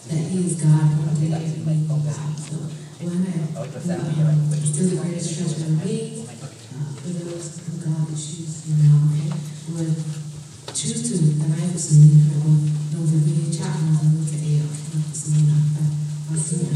that He is God, one day every knee will bow. So why not, um, still the greatest treasure of me, uh, for those who God would choose, you know, okay, would choose to die for some reason, or no, the way chat, no, the way that they are, not for some reason, but I'll see that.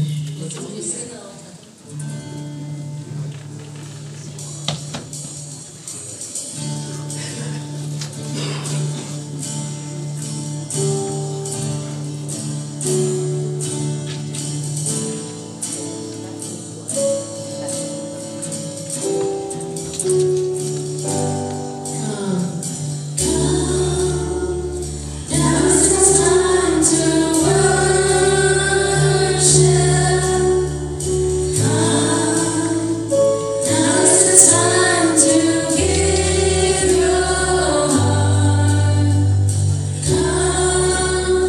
Come,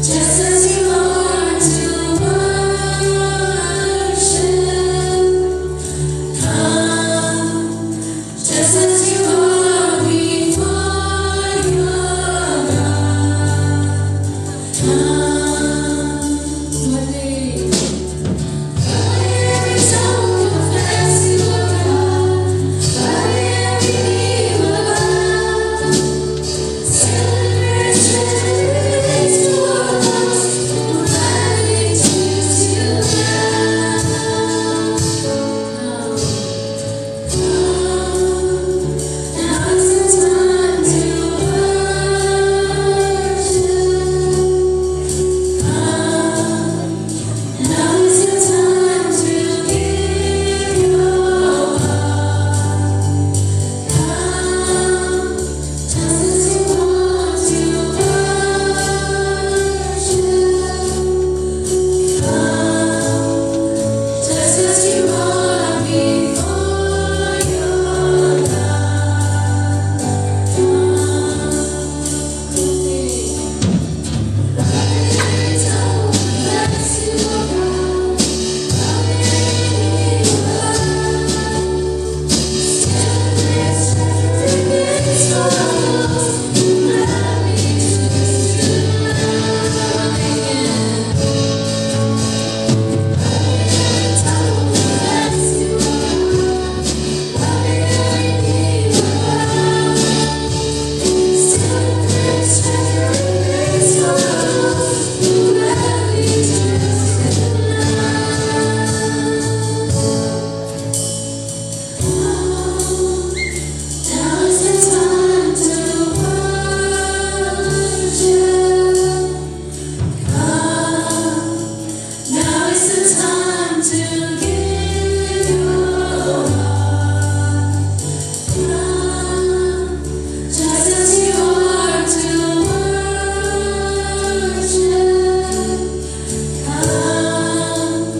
just as you are to worship. Come, just as you are before your God. Come, what they Now is the time to give your heart. Come, just as you are to worship. Come,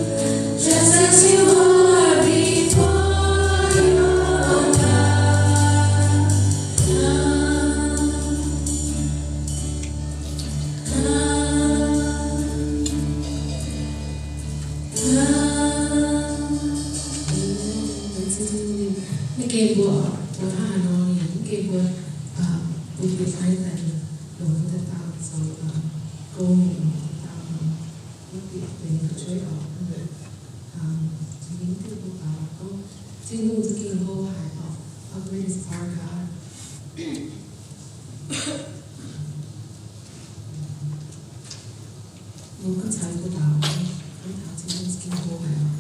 just as you are before your God. Come. မ့ၢ်ကဲမbuo, mbuo hnangv haaix nor, mv gaengh mbuo, mbuo bieqc naaiv daaih longc daaih dauh zoux gong, daaih mv bieqc benx fu'jueiv oc. Mv diuh mbuo baaux gorngv Tin-Hungh za'gengh hlo haic oc. How great is our God. Mbuo gorngv caux mbuo daux, gorngv taux Tin-Hungh za'gengh hlo haic oc.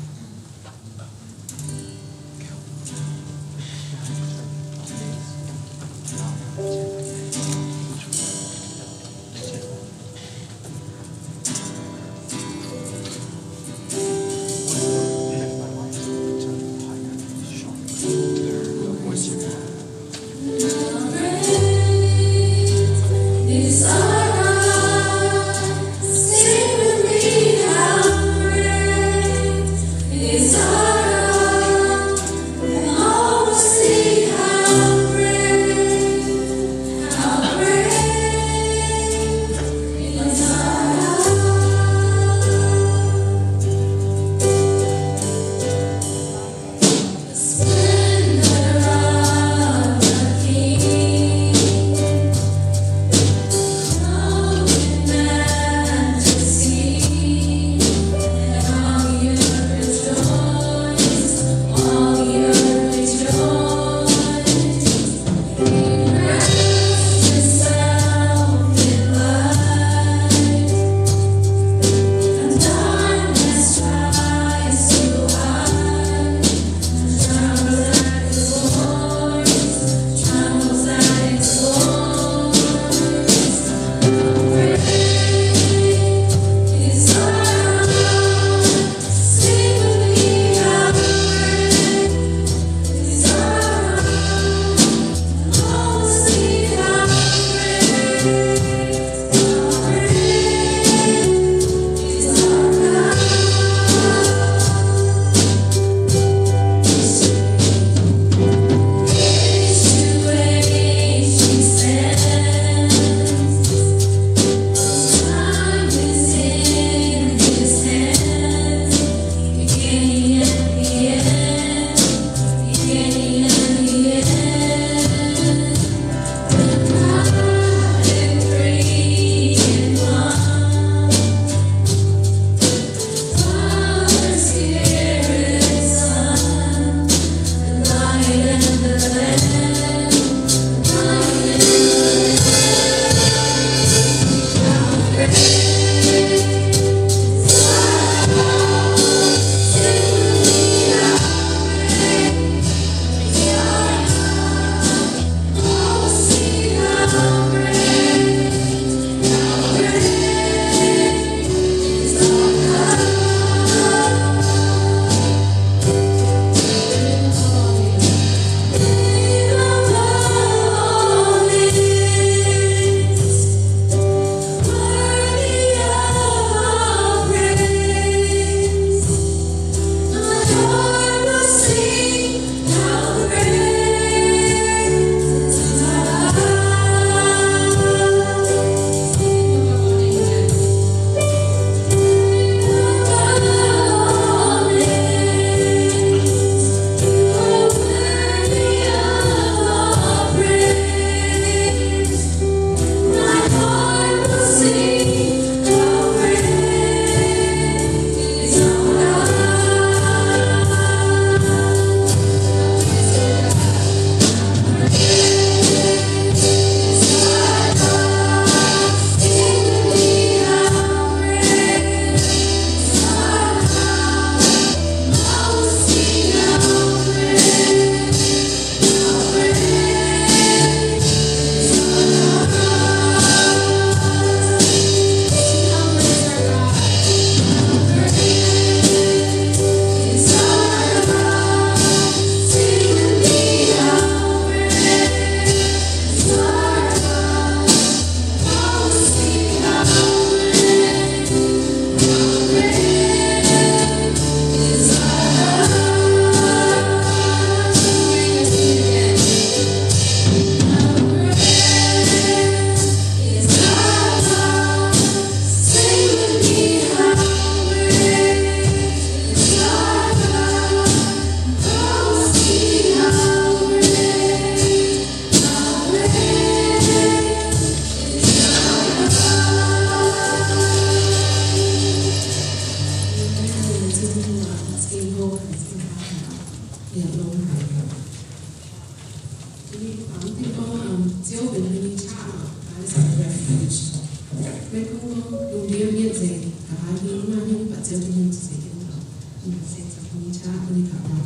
Maiv gunv gorngv lungh ndiev mienv nzengc, nqa'haav hingv maaih hnyouv baac Ziouv Tin-Hungh za'gengh taux. Mbuo se za'gengh qaqv bun ninh taux nor.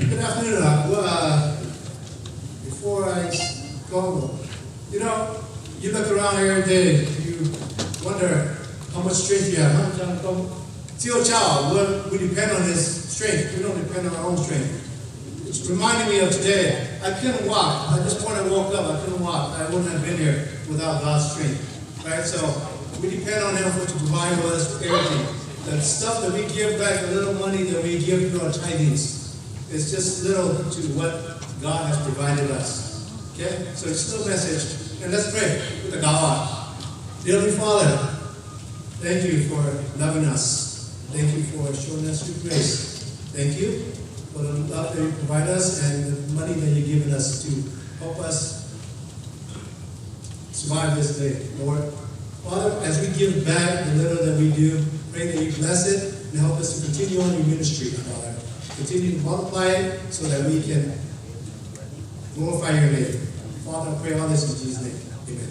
Good afternoon. Uh, well, uh, before I go, you know, you look around every day, you wonder how much strength you have, huh? Ziouv, we, we depend on His strength. We don't depend on our own strength. It's reminding me of today. I couldn't walk. I just when I woke up, I couldn't walk. I wouldn't have been here without God's strength. Right? So we depend on Him for to provide for us everything. The stuff that we give back, the little money that we give through our tithings, it's just little to what God has provided us. Okay? So it's still a message. And let's pray with the God. Dearly Father, thank you for loving us. Thank you for showing us your grace. Thank you for the love that you provide us and the money that you've given us to help us survive this day, Lord. Father, as we give back the little that we do, pray that you bless it and help us to continue on your ministry, Father. Continue to multiply it so that we can glorify your name. Father, I pray all this in Jesus' name. Amen.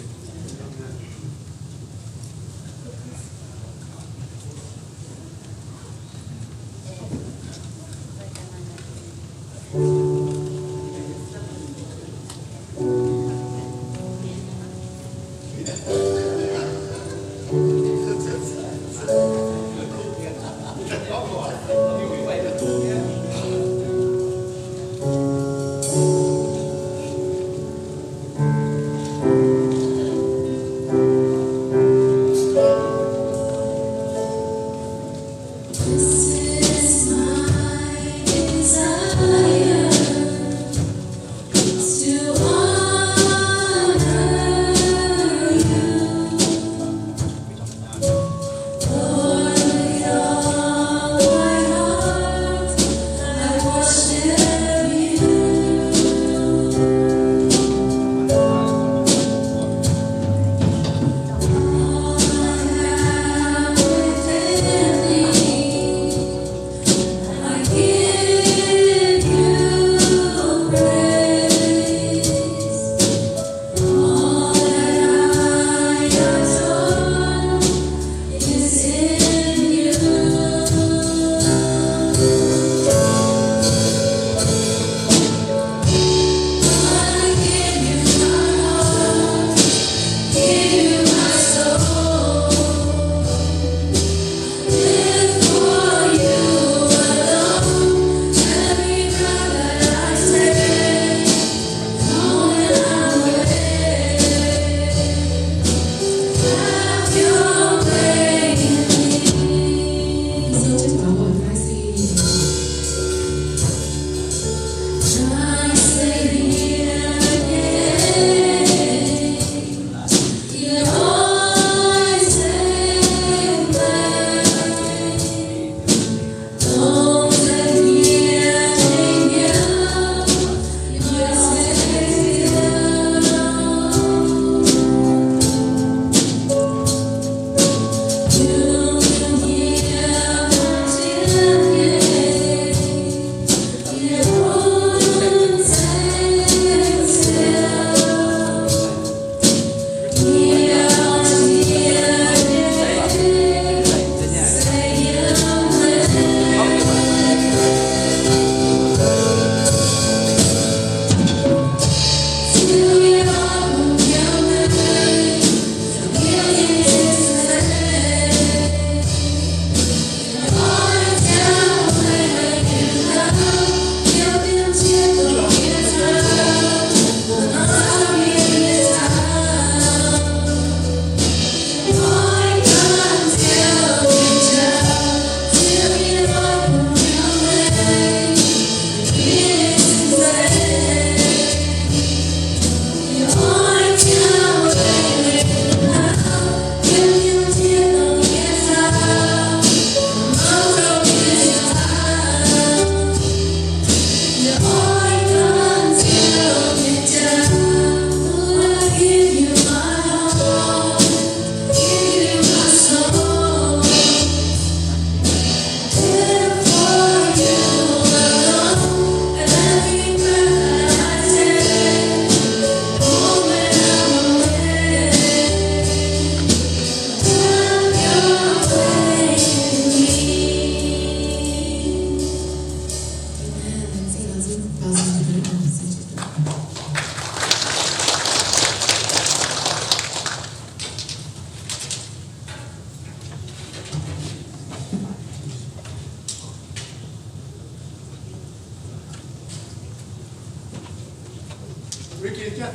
Naaiv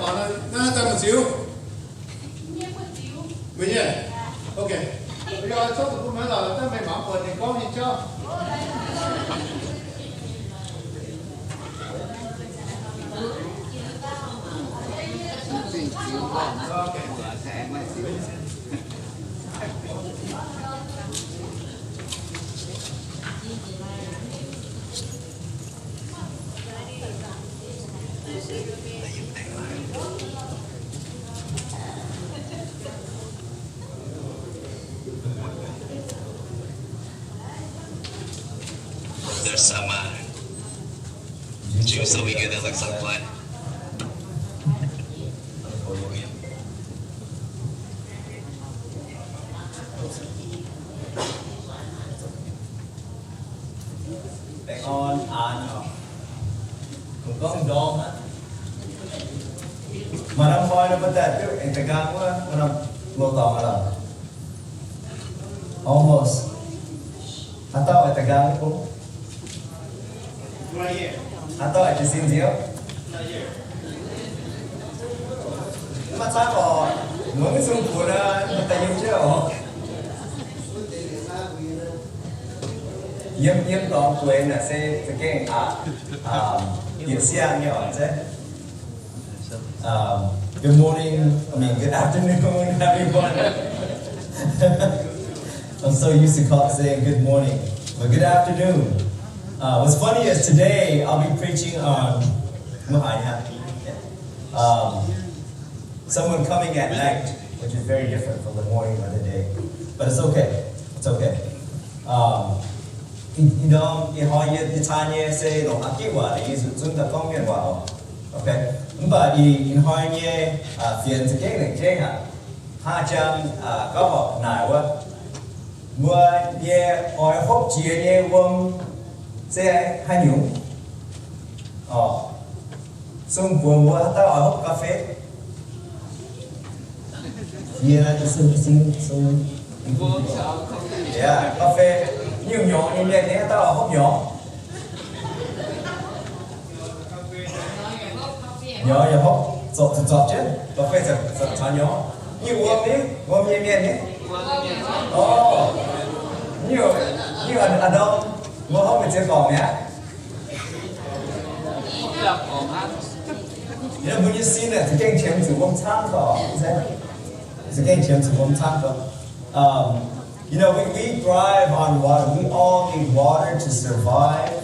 daaih mbu'ziex? Mbu'ziex? Ok. Yie oix zorqv deic-bung maiv lorqc, daaih meih mangc buatc ninh gorngv nyei jauv. There's some uh, juice over here that looks like blood. Baengh orn aan oc. Kungx gorngv ndorm aqv. Maaih norm hnoi nor mbuo daaih duqv aengx da'nqaang wuov, maaih norm loz-dorngx aqv lorqc. Almost. Haaix dauh aengx da'nqaang wuov bung? Haaix dauh aengx jiez sin nziouv? Mv maaih camv oc. Muonz zungv funx aqv, mv daaih yiem jienv oc. Yiem, yiem dorngx gueix naaic se za'gengh aqc, yietc siang nyei oc, zeiv. Um, good morning, I mean, good afternoon, everyone. I'm so used to call, saying good morning, but good afternoon. Uh, what's funny is today I'll be preaching on, um, someone coming at night, which is very different from the morning or the day. But it's okay. It's okay. Um, ih, ih norm, ih hnoi yie, yie caan nyei se longc Aqkiv waac, yie zuqc zunv daaih gorngv Mienh waac oc. Okay. Mv baac ih, ih hnoi nyei, ah, fienx za'gengh lengc jeiv aqv. Hnangv jang, ah, gauh horpc naaic wuov. Mbuo nyei oix hopv jiex nyei wuom se haaix nyungc? Orqc. Sung buoz mbuo haaix dauh oix hopv ga'fei? Yie, sung, sung, sung. Yeah, ga'fei. Nyungc nyorx nyei mienh, haaix dauh oix hopv nyorx? Nyorx yaac hopv, zorpc, zorpc jienv, ga'fei zorpc caux nyorx. Nyungc wuom ni, wuom nyei mienh ni. Orqc. Nyungc, nyungc a'ndorm, mbuo hopv meih ziex gorngc mi'aqv. Yie mbuo nyei sin aeqv, za'gengh qiemx zuqc wuom camv gorx. Za'gengh qiemx zuqc wuom camv gorx. Um, you know, we, we thrive on water. We all need water to survive.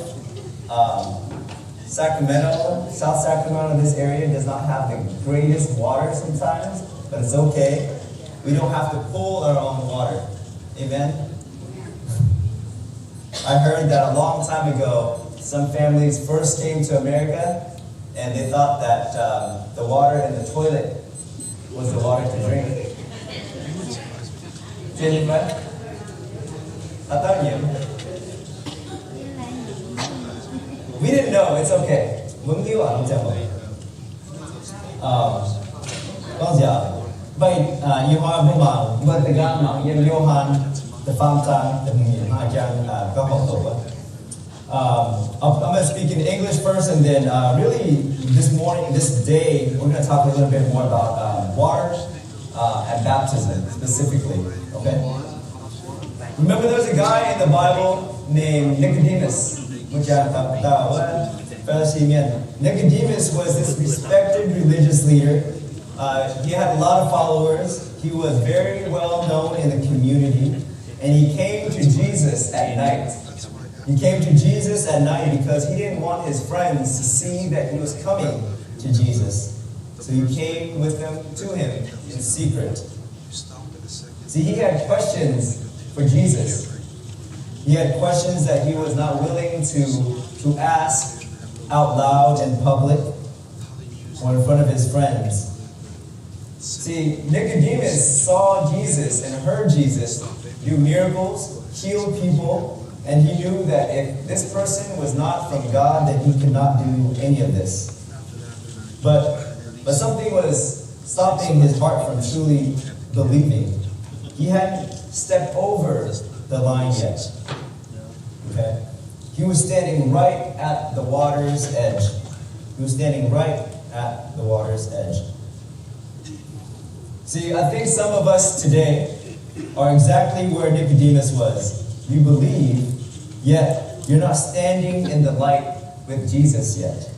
Um, Sacramento, South Sacramento, this area does not have the greatest water sometimes, but it's okay. We don't have to pull our own water. Amen? I heard that a long time ago, some families first came to America and they thought that um, the water in the toilet was the water to drink. Jennifer? Haaix dauh nyiemc? We didn't know. It's okay. Mbuo mv hiuv aqv, mv ziangh hoc. Gorngv nziaauc. Mv baac ih hnoi mbuo mangc, mbuo da'nqaang mangc yiem Yo^han da'faam zaang da'hmz nyeic hnoi jang, gorngv horpc doqc wuov. Um, I'm, I'm going to speak in English first, and then uh, really this morning, this day, we're going to talk a little bit more about um, water uh, and baptism specifically. Okay? Remember, there's a guy in the Bible named Nicodemus. Mbuo jangx daaih wuov Faa^li^si Mienh. Nicodemus was this respected religious leader. Uh, he had a lot of followers. He was very well known in the community. And he came to Jesus at night. He came to Jesus at night because he didn't want his friends to see that he was coming to Jesus. So he came with them to him in secret. See, he had questions for Jesus. He had questions that he was not willing to, to ask out loud in public or in front of his friends. See, Nicodemus saw Jesus and heard Jesus do miracles, heal people, and he knew that if this person was not from God, that he could not do any of this. But, but something was stopping his heart from truly believing. He hadn't stepped over the line yet. Okay? He was standing right at the water's edge. He was standing right at the water's edge. See, I think some of us today are exactly where Nicodemus was. You believe, yet you're not standing in the light with Jesus yet.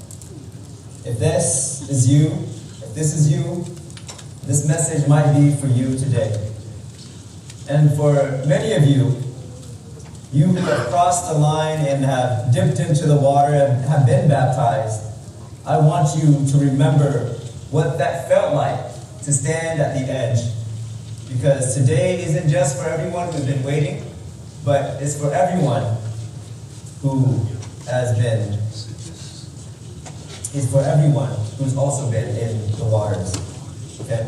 If this is you, if this is you, this message might be for you today. And for many of you, you who have crossed the line and have dipped into the water and have been baptized, I want you to remember what that felt like to stand at the edge. Because today isn't just for everyone who's been waiting, but it's for everyone who has been, it's for everyone who's also been in the waters. Okay?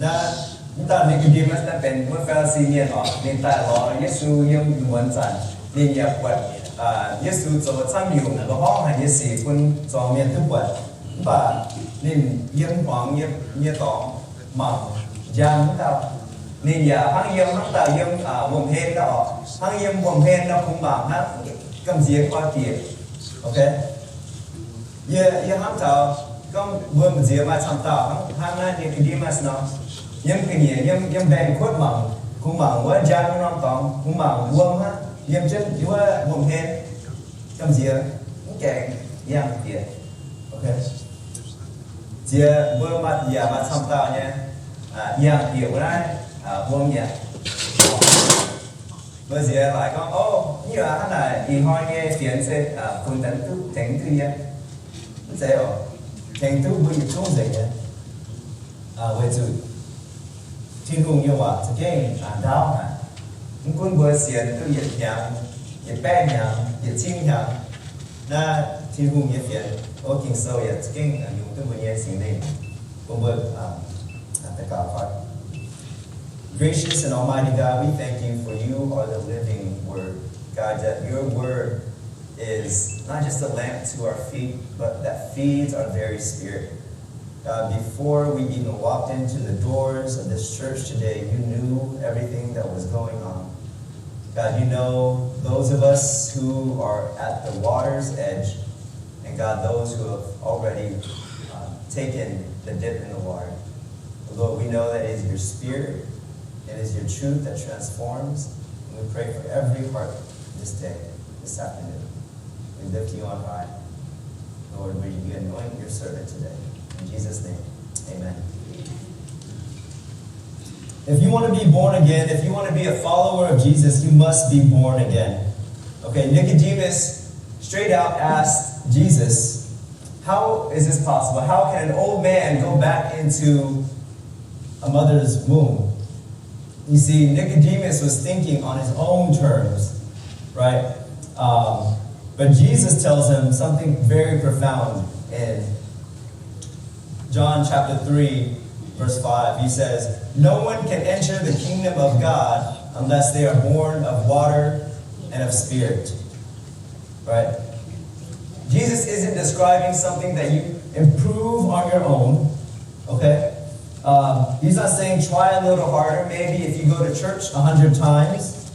Naaiv, mv dauh Nicodemus naaiv benx wuov Faa^li^si Mienh oc. Ninh daaih lorz Yesu yiem wuonh zanc, ninh yaac buatc Yesu zoux camv nyungc, lorz horngh haic nyei sic bun zuangx mienh duqv buatc. Mv baac ninh yiem hmuangx nyei dorngx mangc njang mv dauh. Ninh yaac hnangv yiem, hnangv dauh yiem wuom-hlen daaih oc, hnangv yiem wuom-hlen nor kungx mangc hnangv, gamh nziex oix bieqc. Okay? Yie, yie hnamv taux gorngv mbuo mbu'ziex maaih camv dauh hnangv naaiv Nicodemus nor, yiem ga'nyiec, yiem, yiem mbaengx-kuotv mangc, kungx mangc wuov njang norm dorngx, kungx mangc wuom hnangv, yiem jienv wuov wuom-hlen, gamh nziex mv gaengh yangh bieqc. Okay. Ziex mbuo maaih, yaac maaih camv dauh nyei, yangh bieqc wuov naaiv wuom yaac. Mbuo nziex laaix gorngv, o, nyuoz hnangv naaic ih hnoi nyei fienx se funx daaih duqv tengx duqv yie. Mv zeiz oc. Tengx duqv mbuo yietc zungv nzengc nyei. Weic zuqc Tin-Hungh nyei waac za'gengh ndaauv haic. Mv gunv mbuo sienx duqv yietc hnyangx, yietc baeqv hnyangx, yietc cin hnyangx, naaiv Tin-Hungh nyei fienx, o, Ging-Sou yaac za'gengh yungz duqv mbuo nyei Singx Lingh bun mbuo daux gaux fai. Gracious and Almighty God, we thank you for you are the living Word. God, that your Word is not just a lamp to our feet, but that feeds our very spirit. God, before we even walked into the doors of this church today, you knew everything that was going on. God, you know those of us who are at the water's edge, and God, those who have already uh, taken the dip in the water. Lord, we know that it is your spirit, it is your truth that transforms. And we pray for every heart this day, this afternoon. We lift you on high. Lord, would you anoint your servant today? In Jesus' name, amen. If you want to be born again, if you want to be a follower of Jesus, you must be born again. Okay, Nicodemus straight out asked Jesus, how is this possible? How can an old man go back into a mother's womb? You see, Nicodemus was thinking on his own terms, right? Um, but Jesus tells him something very profound in John chapter three, verse five. He says, no one can enter the kingdom of God unless they are born of water and of spirit. Right? Jesus isn't describing something that you improve on your own. Okay? Um, he's not saying try a little harder, maybe if you go to church a hundred times.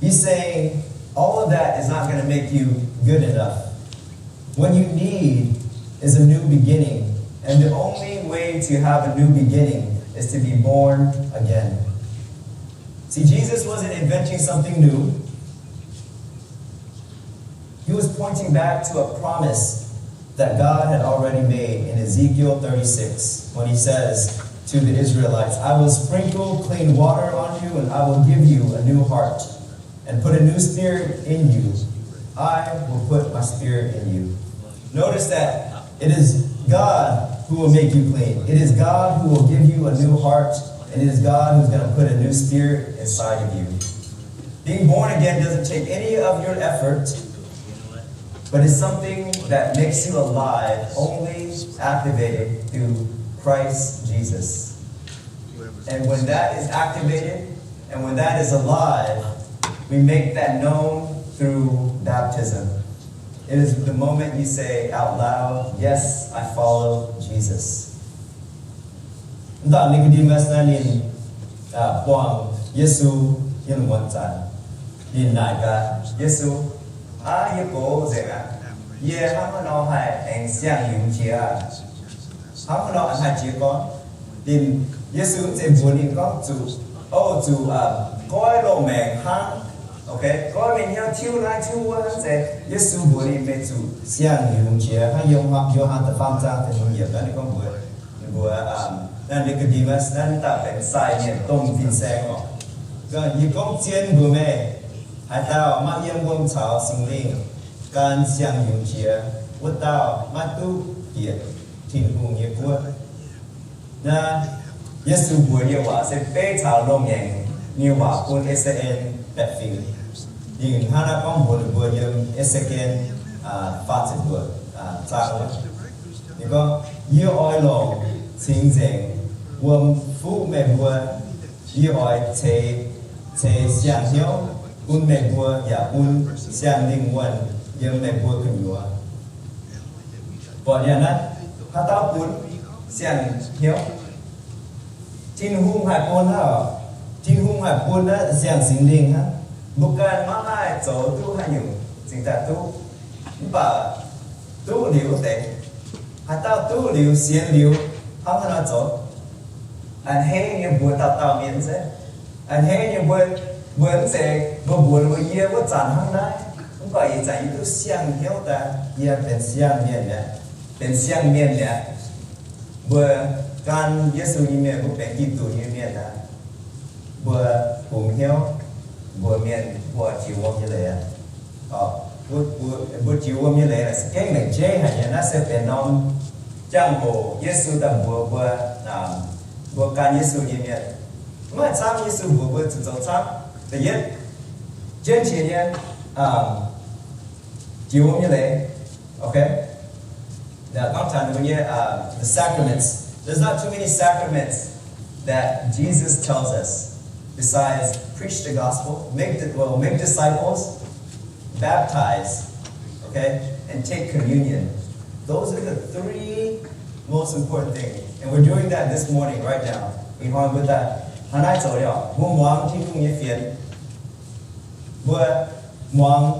He's saying all of that is not going to make you good enough. What you need is a new beginning. And the only way to have a new beginning is to be born again. See, Jesus wasn't inventing something new. He was pointing back to a promise that God had already made in Ezekiel thirty-six when he says to the Israelites, I will sprinkle clean water on you and I will give you a new heart and put a new spirit in you. I will put my spirit in you. Notice that it is God who will make you clean. It is God who will give you a new heart, and it is God who's going to put a new spirit inside of you. Being born again doesn't take any of your effort, but it's something that makes you alive, only activated through Christ Jesus. And when that is activated, and when that is alive, we make that known through baptism. It is the moment you say out loud, yes, I follow Jesus. Mv dauh Nicodemus naaiv ninh buangh Yesu yiem wuonh zanc, ninh naaic gaax Yesu, aav, yie gox nzengc aqv. Yie hnangv haaix nor haih aengx siang-yungz jiex? Hnangv haaix nor haih jiex gorn? Ninh, Yesu mv zeiz mbuox ninh gorngv zuqc, o, zuqc goiv loz-maengc hnangv, goiv mingh hnyouv tiuv naaiv tiuv wuov hnangv. Zeiz Yesu mbuox ninh meih zuqc siang-yungz jiex. Hnangv Yo^han, Yo^han da'faam zaang da'hmz yiemc naaiv ninh gorngv mbuox, ninh mbuox naaiv Nicodemus, naaiv dauh benx sai mienh, domh fin-saeng oc. Yie gorngv zien mbuox meih, haaix dauh maiv yiem wuom caux Singx Lingh gan siang-yungz jiex, wuov dauh maiv duqv bieqc Tin-Hungh nyei guoqv. Naaiv Yesu mbuox nyei waac se beiv caux loz-ngaengc nyei waac bun S A N baeqc fingx. Ninh hnangv naaiv gorngv mbuox ninh mbuo yiem S A N faah ziepc luoqc zaang. Ninh gorngv, yie oix longc cingx nzengc wuom fuqv meih mbuo. Yie oix ceix, ceix siang-hnyouv bun meih mbuo yaac bun siang-lingh wuonh yiem meih mbuo gu'nyuoz. Buatc yaac naaiv, haaix dauh bun siang-hnyouv? Tin-Hungh haih bun hnangv oc. Tin-Hungh haih bun naaiv siang-Singx Lingh hnangv. Mbuo ganh maiv haih zoux duqv haaix nyungc cingx daaih duqv. Mv baac duqv liuz deix, haaix dauh duqv liuz, sienx liuz, hnangv haaix nor zoux? A'hneiv nyei mbuox dauh dauh mienh se, a'hneiv nyei mbuo, mbuo mv zeiz mbuo mbuox ninh mbuo, yie wuov zanc hnangv naaiv, mv baac ih zanc yie duqv siang-hnyouv daaih, yie benx siang-mienh mi'aqv, benx siang-mienh mi'aqv. Mbuo gan Yesu nyei mienh, mbuo benx Giduc nyei mienh aqv. Mbuo bungx hnyouv, mbuox mienh mbuo jiex wuom nyei leiz aqv. Mbuo jiex wuom nyei leiz naaic se gengh lengc jeiv haic nyei. Naaiv se benx norm jangx-hoc Yesu daaih mbuox mbuo, mbuo gan Yesu nyei mienh. Mv maaih camv Yesu mbuox mbuo zuqc zoux camv. Da'yietv, jienv qiex nyei jiex wuom nyei leiz. Okay? Now, gorngv taux ninh mbuo nyei, uh, the sacraments. There's not too many sacraments that Jesus tells us besides preach the gospel, make the, well, make disciples, baptize, okay, and take communion. Those are the three most important things. And we're doing that this morning, right now. Ih hnoi mbuo daaih hnangv naaiv zoux liuz, mbuo muangx Tin-Hungh nyei fienx. Mbuo muangx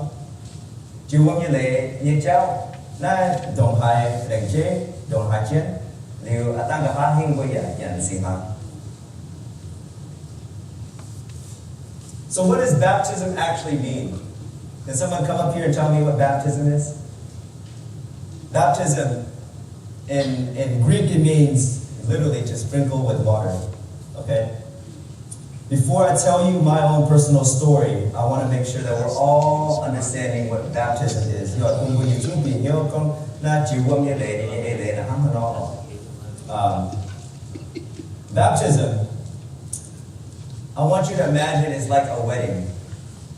jiex wuom nyei leiz nyei jauv. Naaiv ndongc haaix lengc jeiv, ndongc haaix jienv, liuz aav dangh nqa'haav hingv mbuo yaac nyanc singx hnaangx. So what does baptism actually mean? Can someone come up here and tell me what baptism is? Baptism in, in Greek, it means literally to sprinkle with water. Okay? Before I tell you my own personal story, I want to make sure that we're all understanding what baptism is. Yaac bun mbuo yietc zungv bieqc hnyouv gorngv naaiv jiex wuom nyei leiz, ninh nyei eix leiz naaiv hnangv haaix nor. Um, baptism, I want you to imagine it's like a wedding.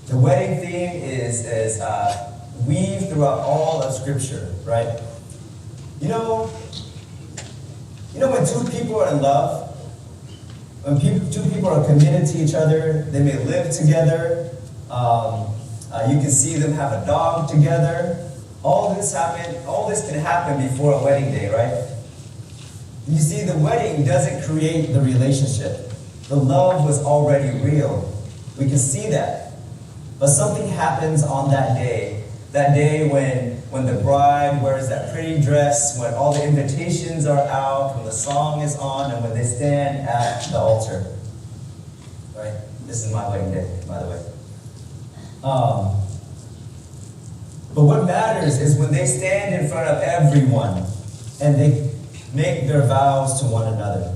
The wedding theme is, is uh, weaved throughout all of Scripture, right? You know, you know when two people are in love, when peop two people are committed to each other, they may live together. Um, uh, you can see them have a dog together. All this happen. All this can happen before a wedding day, right? You see, the wedding doesn't create the relationship. The love was already real. We can see that. But something happens on that day. That day when, when the bride wears that pretty dress, when all the invitations are out, when the song is on, and when they stand at the altar. Right? This is my wedding day, by the way. Um, but what matters is when they stand in front of everyone and they make their vows to one another.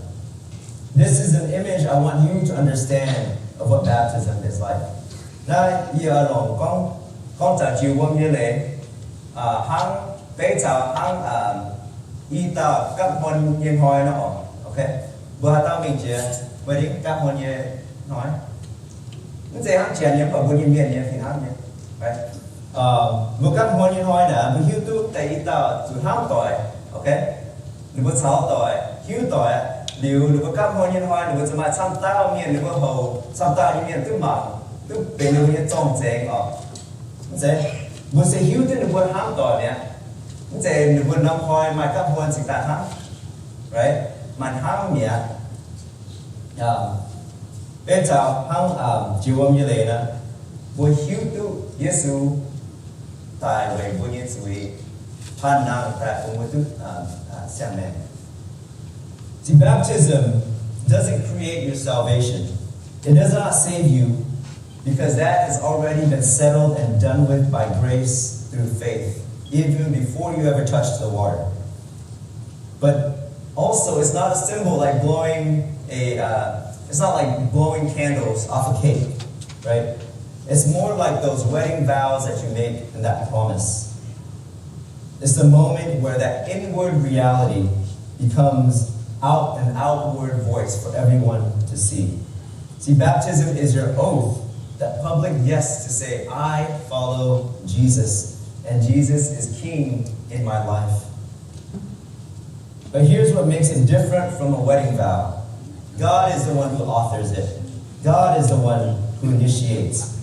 This is an image I want you to understand of what baptism is like. Naaiv yie longc gorngv, gorngv taux jiex wuom nyei leiz, hnangv beiv caux hnangv i dauh gapv hmuon nyei hnoi nor. Okay, mbuo haaix dauh mingh jiex wedding gapv hmuon nyei hnoi? Mv zeiz hnangv janx nyei, mv baac mbuo nyei mienh nyei fih hnangv nyei. Mbuo gapv hmuon nyei hnoi naaic, mbuo hiuv duqv deix i dauh zuqc hnamv doic. Okay, ninh mbuo caux doic, hiuv doic aqv. Liuz ninh mbuo gapv hmuon nyei hnoi, ninh mbuo zuqc maaih camv dauh mienh, ninh mbuo houc camv dauh nyei mienh duqv mangc, duqv benx ninh mbuo nyei zorng-zengx oc. Mv zeiz, mbuo se hiuv duqv ninh mbuo hnamv doic mi'aqv. Mv zeiz ninh mbuo norm hnoi maaih gapv hmuon cingx daaih hnamv, right? Maaih hnamv mi'aqv. Beiv caux hnangv jiex wuom nyei leiz naaic, mbuo hiuv duqv Yesu daic weic mbuo nyei zuiz. banh nangh daaih bun mbuo duqv, uh, uh, siang-maengc. See, baptism doesn't create your salvation. It does not save you, because that has already been settled and done with by grace through faith, even before you ever touched the water. But also, it's not a symbol like blowing a, uh, it's not like blowing candles off a cake, right? It's more like those wedding vows that you make and that promise. It's the moment where that inward reality becomes out, an outward voice for everyone to see. See, baptism is your oath, that public yes to say, "I follow Jesus, and Jesus is King in my life." But here's what makes it different from a wedding vow. God is the one who authors it. God is the one who initiates.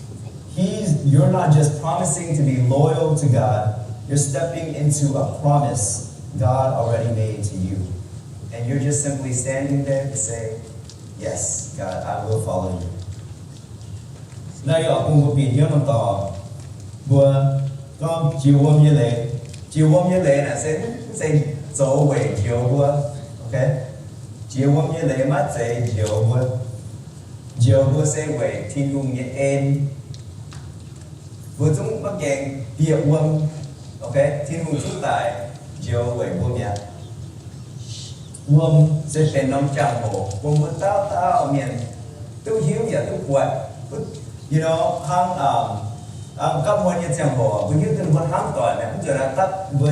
He's, you're not just promising to be loyal to God, you're stepping into a promise God already made to you. And you're just simply standing there to say, "Yes, God, I will follow you." Naaiv yaac bun mbuo bieqc hnyouv norm dorngx, mbuo gorngv jiex wuom nyei leiz. Jiex wuom nyei leiz naaic se, se zoux weic njoux mbuo. Okay? Jiex wuom nyei leiz maiv zeiz njoux mbuo. Njoux mbuo se weic Tin-Hungh nyei en. Mbuo zungv maiv gaengh bieqc wuom. Okay? Tin-Hungh zungv daic njoux weic mbuo mi'aqv. Wuom se benx norm jangx-hoc bun mbuo dauh dauh mienh duqv hiuv yaac duqv buatc. You know, hnangv, um, hnangv gapv hmuonx nyei ziangh hoc, mbuo hiuv duqv ninh mbuo hnamv doic mi'aqv, mv nzunc naaiv dapv mbuo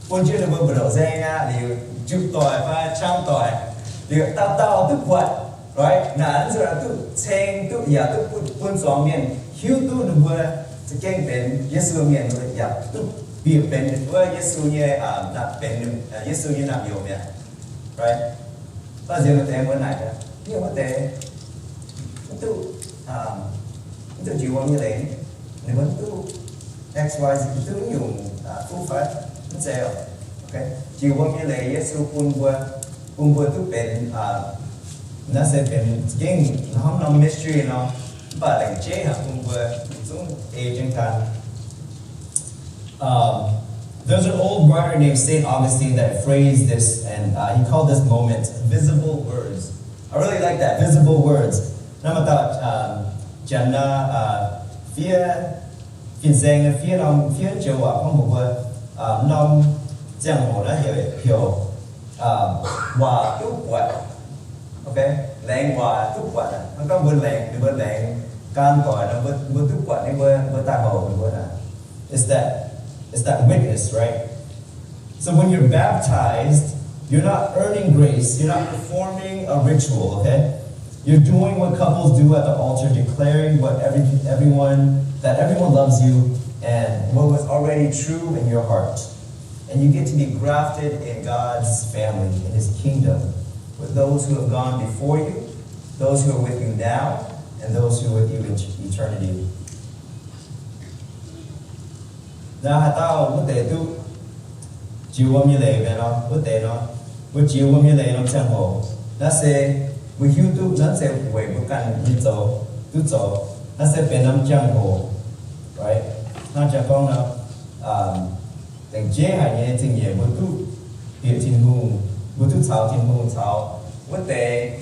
bun jienv ninh mbuo mbu'ndongx nzaeng aqv, liuz juqv doic fai qangv doic, liuz dauh dauh duqv buatc, right? Naaic mv nzunc naaiv duqv ceng duqv yaac duqv bun, bun zuangx mienh hiuv duqv ninh mbuo za'gengh benx Yesu mienh, yaac duqv bieqc benx wuov Yesu nyei, benx Yesu nyei naamh nyouz mi'aqv, right? Baac nziex maaih deix mbuo naaic, mienh wuov deix mv duqv, mv duqv jiex wuom nyei leiz, ninh mbuo mv duqv X Y Z, mv duqv nyungc fuqv fai mv zeiz. Okay, jiex wuom nyei leiz Yesu bun mbuo, bun mbuo duqv benx, naaiv se benx za'gengh hnangv norm mystery nor, mv baac laengz jeiv haic bun mbuo zungv ei jienv gan. Um, there's an old writer named Saint Augustine that phrased this, and uh, he called this moment visible words. I really like that, visible words. Naaiv maaih dauh, um, janx, uh, fiev fin-saeng nyei fiev norm fiev joux waac gorngv mbuox mbuo, uh, norm ziangh hoc naaiv heuc, heuc, uh, waac duqv buatc. Okay, laengz waac duqv buatc. Hnangv gorngv mbuo laengz, ninh mbuo laengz gan doic nor, mbuo, mbuo duqv buatc ninh mbuo, mbuo daaih houc ninh mbuo naaic. It's that, it's that witness, right? So when you're baptized, you're not earning grace, you're not performing a ritual, okay? You're doing what couples do at the altar, declaring what every, everyone, that everyone loves you and what was already true in your heart. And you get to be grafted in God's family, in His kingdom, with those who have gone before you, those who are with you now, and those who are with you in eternity. Naaiv haaix dauh wuov deix duqv jiex wuom nyei leiz mi'aqv nor, wuov deix nor, mbuo jiex wuom nyei leiz norm ziangh hoc, naaiv se mbuo hiuv duqv naaiv se weic mbuo ganh nyei zoux, duqv zoux, naaiv se benx norm ziangh hoc, right? Hnangv jang gorngv nor, laengz jeiv haic nyei zingh nyeic mbuo duqv bieqc Tin-Hungh, mbuo duqv caux Tin-Hungh caux wuov deix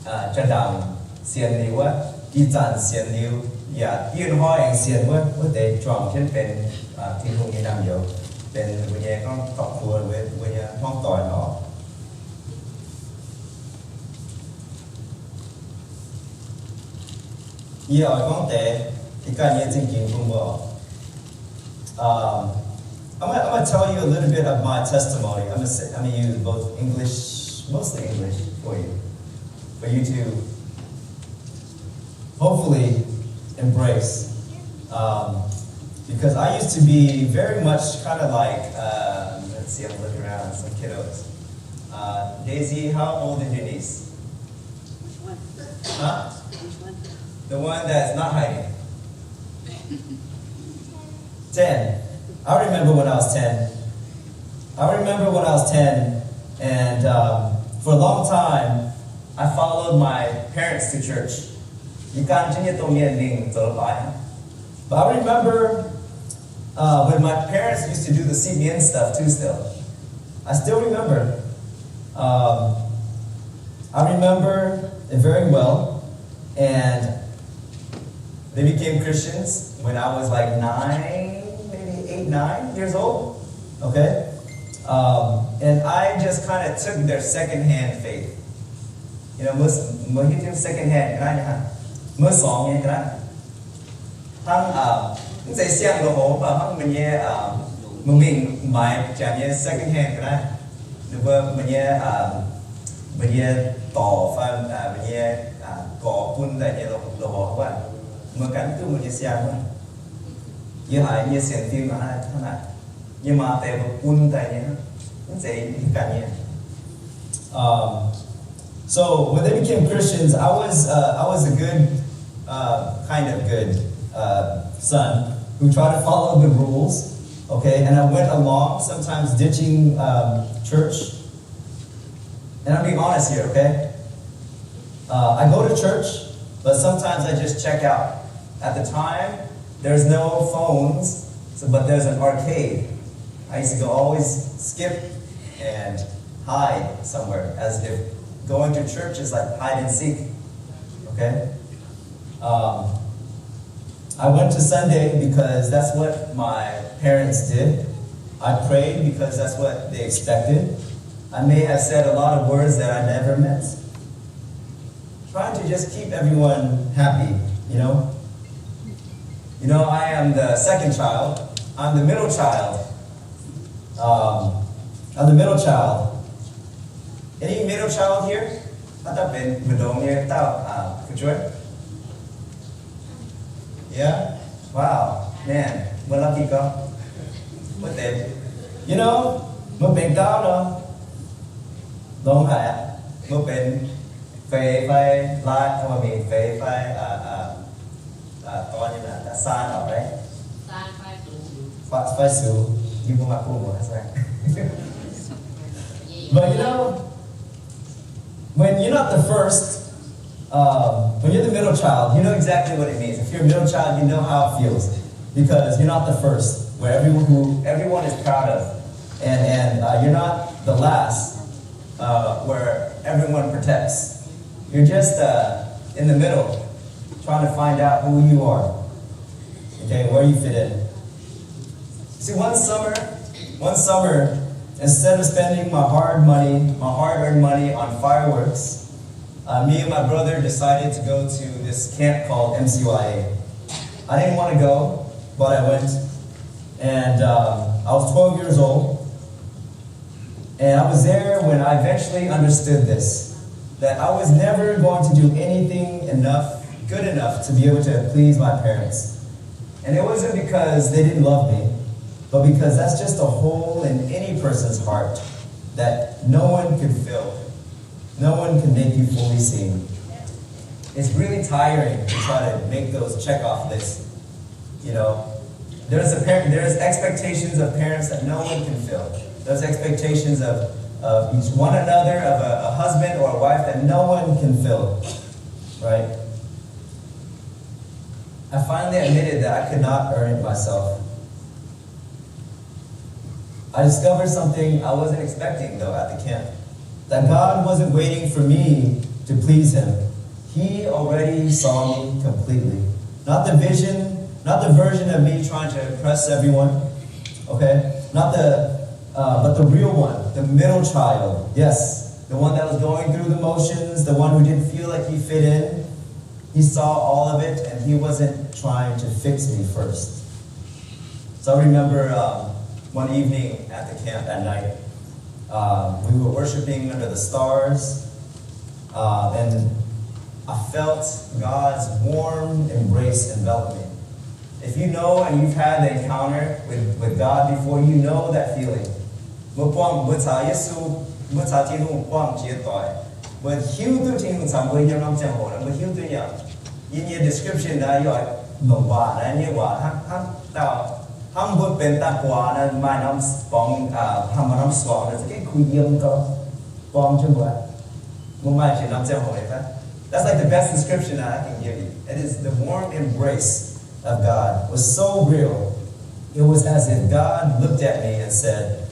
jaa-ndaangc sienx liuz wuov, ih zanc sienx liuz, yaac diev hnoi aengx sienx wuov, wuov deix juangc jienv benx Tin-Hungh nyei naamh nyouz, benx mbuo nyei gorngv dorc kuo, mbuo nyei hmuangv doic nor. Yie oix gorngv deix ih ganh nyei zingh jiex bun mbuo. Um, I'm gonna, I'm gonna tell you a little bit of my testimony. I'm gonna say, I'm gonna use both English, mostly English for you, for you to hopefully embrace. Um, because I used to be very much kind of like, um, let's see, I'm looking around at some kiddos. Uh, Daisy, how old is your niece? Huh? The one that's not hiding. Ten. I remember when I was ten. I remember when I was ten, and um, for a long time, I followed my parents to church. Yie gan jienv yie domh mienh mingh zoux leiz-baaix. But I remember Uh, when my parents used to do the C B N stuff too, still. I still remember. Um, I remember it very well. And they became Christians when I was like nine, maybe eight, nine years old. Okay? Um, and I just kind of took their secondhand faith. You know, most, most secondhand, right? Most song, right? Hnangv, mv zeiz siang-ndoqc hoc, mv baac hnangv meih nyei, meih mingh maaiz janx nyei second hand ga'naaiv, ninh mbuo meih nyei, meih nyei dorc fai meih nyei gorx bun daaih nyei loz-horc wuov, meih ganh mv duqv meih nyei siang wuov. Yie haiz nyei sienx fim hnangv naaic, nyei maa deix mbuo bun daaih nyei, mv zeiz ganh nyei. Um, so when they became Christians, I was uh, I was a good, uh, kind of good uh, son who tried to follow the rules. Okay, and I went along, sometimes ditching um, church. And I'm being honest here, okay? Uh, I go to church, but sometimes I just check out. At the time, there's no phones, so, but there's an arcade. I used to go always skip and hide somewhere, as if going to church is like hide and seek. Okay? Um, I went to Sunday because that's what my parents did. I prayed because that's what they expected. I may have said a lot of words that I never meant. Trying to just keep everyone happy, you know? You know, I am the second child. I'm the middle child. Um, I'm the middle child. Any middle child here? Haaix dauh benx mbu'ndongx nyei dauh, uh, fu'jueiv? Yeah? Wow, man, mbuo lucky gorngv. Mbuo benx, you know, mbuo benx dauh nor, longx haic aqv. Mbuo benx feix fai lai, I mean, feix fai, uh, uh, uh, dorn nyei, uh, saan, right? Fai sux, yie mbuo maaih buo muoz. But you know, when you're not the first, um, when you're the middle child, you know exactly what it means. If you're a middle child, you know how it feels because you're not the first, where everyone who everyone is proud of, and and uh, you're not the last, uh, where everyone protects. You're just uh, in the middle, trying to find out who you are, okay, where you fit in. See, one summer, one summer, instead of spending my hard money, my hard-earned money on fireworks, uh, me and my brother decided to go to this camp called M C Y A. I didn't want to go, but I went. And um, I was twelve years old. And I was there when I eventually understood this, that I was never going to do anything enough, good enough to be able to please my parents. And it wasn't because they didn't love me, but because that's just a hole in any person's heart that no one could fill. No one can make you fully seen. It's really tiring to try to make those check-off lists. You know, there's a par- there's expectations of parents that no one can fill. There's expectations of, of each one another, of a, a husband or a wife that no one can fill, right? I finally admitted that I could not earn it myself. I discovered something I wasn't expecting, though, at the camp. That God wasn't waiting for me to please him. He already saw me completely. Not the vision, not the version of me trying to impress everyone, okay? Not the, uh, but the real one, the middle child, yes. The one that was going through the motions, the one who didn't feel like he fit in. He saw all of it and he wasn't trying to fix me first. So I remember um, one evening at the camp at night, um, we were worshiping under the stars, uh, and I felt God's warm embrace envelop me. If you know and you've had the encounter with, with God before, you know that feeling. Mbuo buangh, mbuo caux Yesu, mbuo caux Tin-Hungh buangh jiex doic. Mbuo hiuv duqv Tin-Hungh caux mbuo yiem norm ziangh hoc, mbuo hiuv duqv nyei. Yie nyei description naaiv yie oix longc waac naaiv nyei waac hnangv, hnangv dauh, hnangv mbuo benx daaih guaax naaiv maaih norm borngz, aa, maaih norm suangx naaiv za'gengh kuh yiem gau, borngz jienv mbuo. Mbuo maaih jiex norm ziangh hoc aqv. That's like the best description that I can give you. It is the warm embrace of God. It was so real. It was as if God looked at me and said,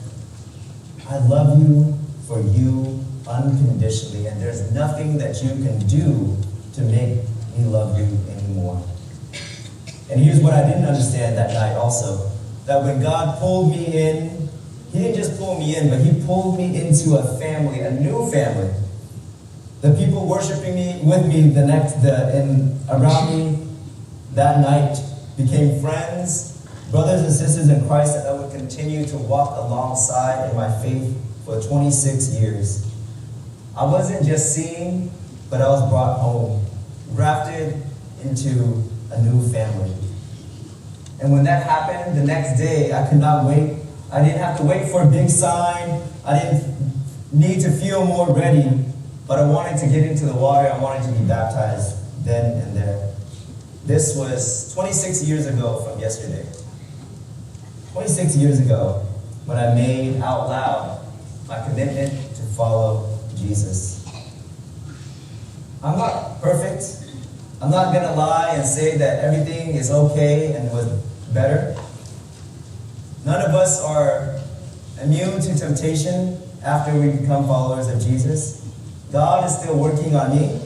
"I love you for you unconditionally, and there's nothing that you can do to make me love you anymore." And here's what I didn't understand that night also, that when God pulled me in, He didn't just pull me in, but He pulled me into a family, a new family. The people worshiping me, with me the next, the, in, around me that night became friends, brothers and sisters in Christ that I would continue to walk alongside in my faith for twenty-six years. I wasn't just seen, but I was brought home, grafted into a new family. And when that happened, the next day, I could not wait. I didn't have to wait for a big sign. I didn't need to feel more ready, but I wanted to get into the water. I wanted to be baptized then and there. This was twenty-six years ago from yesterday. Twenty-six years ago, when I made out loud my commitment to follow Jesus. I'm not perfect. I'm not gonna lie and say that everything is okay and was better. None of us are immune to temptation after we become followers of Jesus. God is still working on me.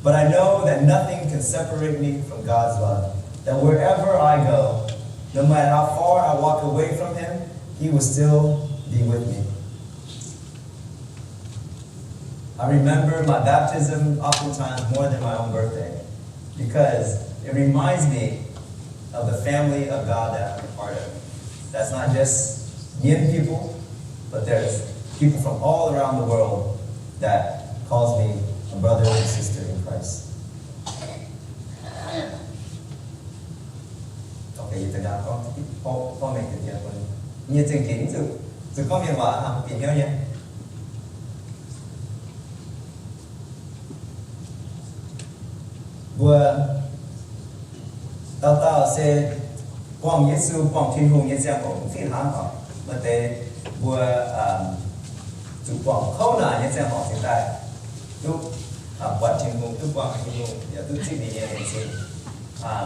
But I know that nothing can separate me from God's love. That wherever I go, no matter how far I walk away from Him, He will still be with me. I remember my baptism oftentimes more than my own birthday because it reminds me of the family of God that I'm a part of. That's not just Mien people, but there's people from all around the world that calls me a brother and sister in Christ. Okay, yie daaih gorngv, gorngv mengh deix dien bun. Yie zingh ginx zuqc, zuqc gorngv mienh waac hnangv, bieqc hnyouv nyei. Mbuo dauh dauh se buangh Yesu, buangh Tin-Hungh nyei ziangh hoc mv fih hnangv oc. Maaih deix mbuo zuqc buangh kouv naanc nyei ziangh hoc cingx daaih duqv buatc Tin-Hungh, duqv buangh Tin-Hungh, yaac duqv zipv ninh nyei laengz zingh.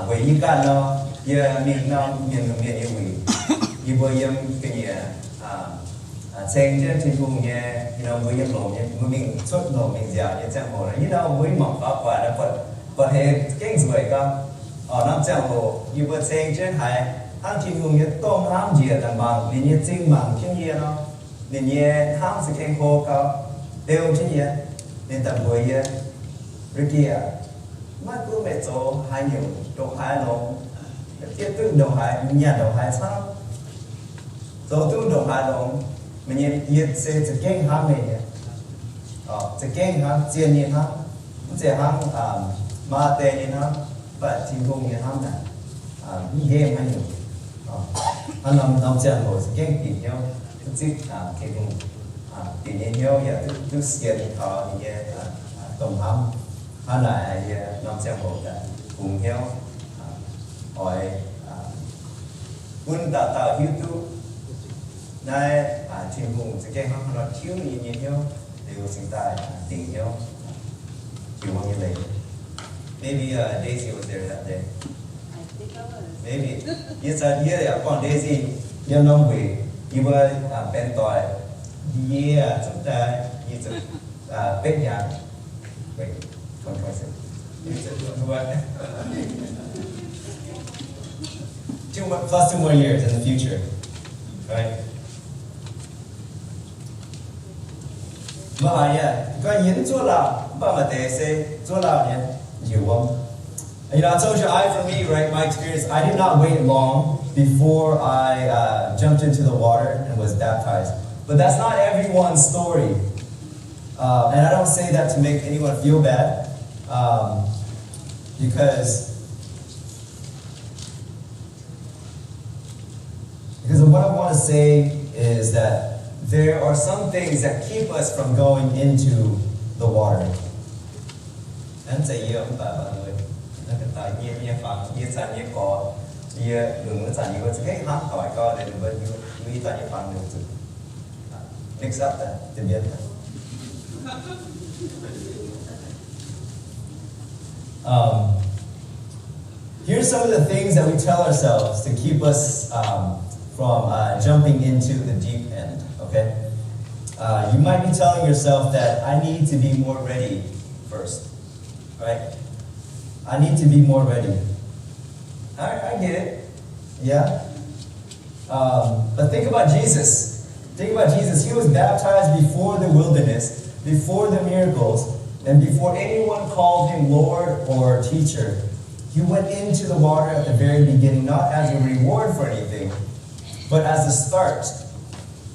Weic yie ganh nor, yie mingh norm mienh, mienh nyei wuic, yie mbuo yiem ga'nyiec ceng jienv Tin-Hungh nyei, yie nor mbuo yiem lomc nyei, mbuo mingh cuotv lomc mingh nziaauc nyei ziangh hoc, yie nor mbuo mangc faaux buatc, buatc heix gengh nzueic gau. Oc, norm ziangh hoc yie mbuo ceng jienv haiz hnangv Tin-Hungh nyei domh hnamv njiec daaih mangc, ninh nyei zingh mangc jienv yie nor, ninh nyei hnamv za'gengh hlo gau, beu jienv yie. Ninh daaih mbuox yie, Ricky aac, maiv gunv meih zoux haaix nyungc, ndongc haaix longx, fiev duqv ndongc haaix, nyanc ndongc haaix camv, zoux duqv ndongc haaix longx, meih nyei, yie se za'gengh hnamv meih nyei. Za'gengh hnamv, zien nyei hnamv, mv zeiz hnangv maa deix nyei hnamv, mv baac Tin-Hungh nyei hnamv naaic, mv nqemh haaix nyungc. Hnangv norm, norm ziangh hoc za'gengh bieqc hnyouv, duqv zipv Tin-Hungh, bieqc nyei hnyouv yaac duqv, duqv sienx taux ninh nyei domh hnamv. Hnangv naaic yie norm ziangh hoc daaih bungx hnyouv oix bun dauh dauh hiuv duqv naaiv Tin-Hungh za'gengh hnangv haaix nor tiuv yie nyei hnyouv liuz cingx daaih dingc hnyouv, tiux nyei leiz. Maybe Daisy was there that day. Maybe. Yie zanc yie yaac buangh Daisy yiem norm wuic, yie mbuo benx doic, yie zungv daaih, yie zuqc betv hnyangx. Wait, twenty twenty-six. Two more, plus two more years in the future, right? Mv haiz yie gorngv yie mv zuov lauh, mv baac maaih deix se zuov lauh nyei njiec wuom. You know, I told you, I, for me, right, my experience, I did not wait long before I uh, jumped into the water and was baptized. But that's not everyone's story. Uh, and I don't say that to make anyone feel bad, um, because Because what I want to say is that there are some things that keep us from going into the water. Hnangv zeiz yie mv baac mbuo, hnangv ga'daaih yie nyei fangx, yie zanc nyei gorx, yie lunx wuov zanc yie mbuo za'gengh hnamv doic gau, ninh mbuo yie zanc nyei fangx ninh zuqc mix up daaih, mbienv daaih. Um, here's some of the things that we tell ourselves to keep us, um, from, uh, jumping into the deep end, okay? Uh, you might be telling yourself that I need to be more ready first, right? I need to be more ready. I, I get it. Yeah. Um, but think about Jesus. Think about Jesus. He was baptized before the wilderness, before the miracles, and before anyone called him Lord or teacher. He went into the water at the very beginning, not as a reward for anything, but as a start.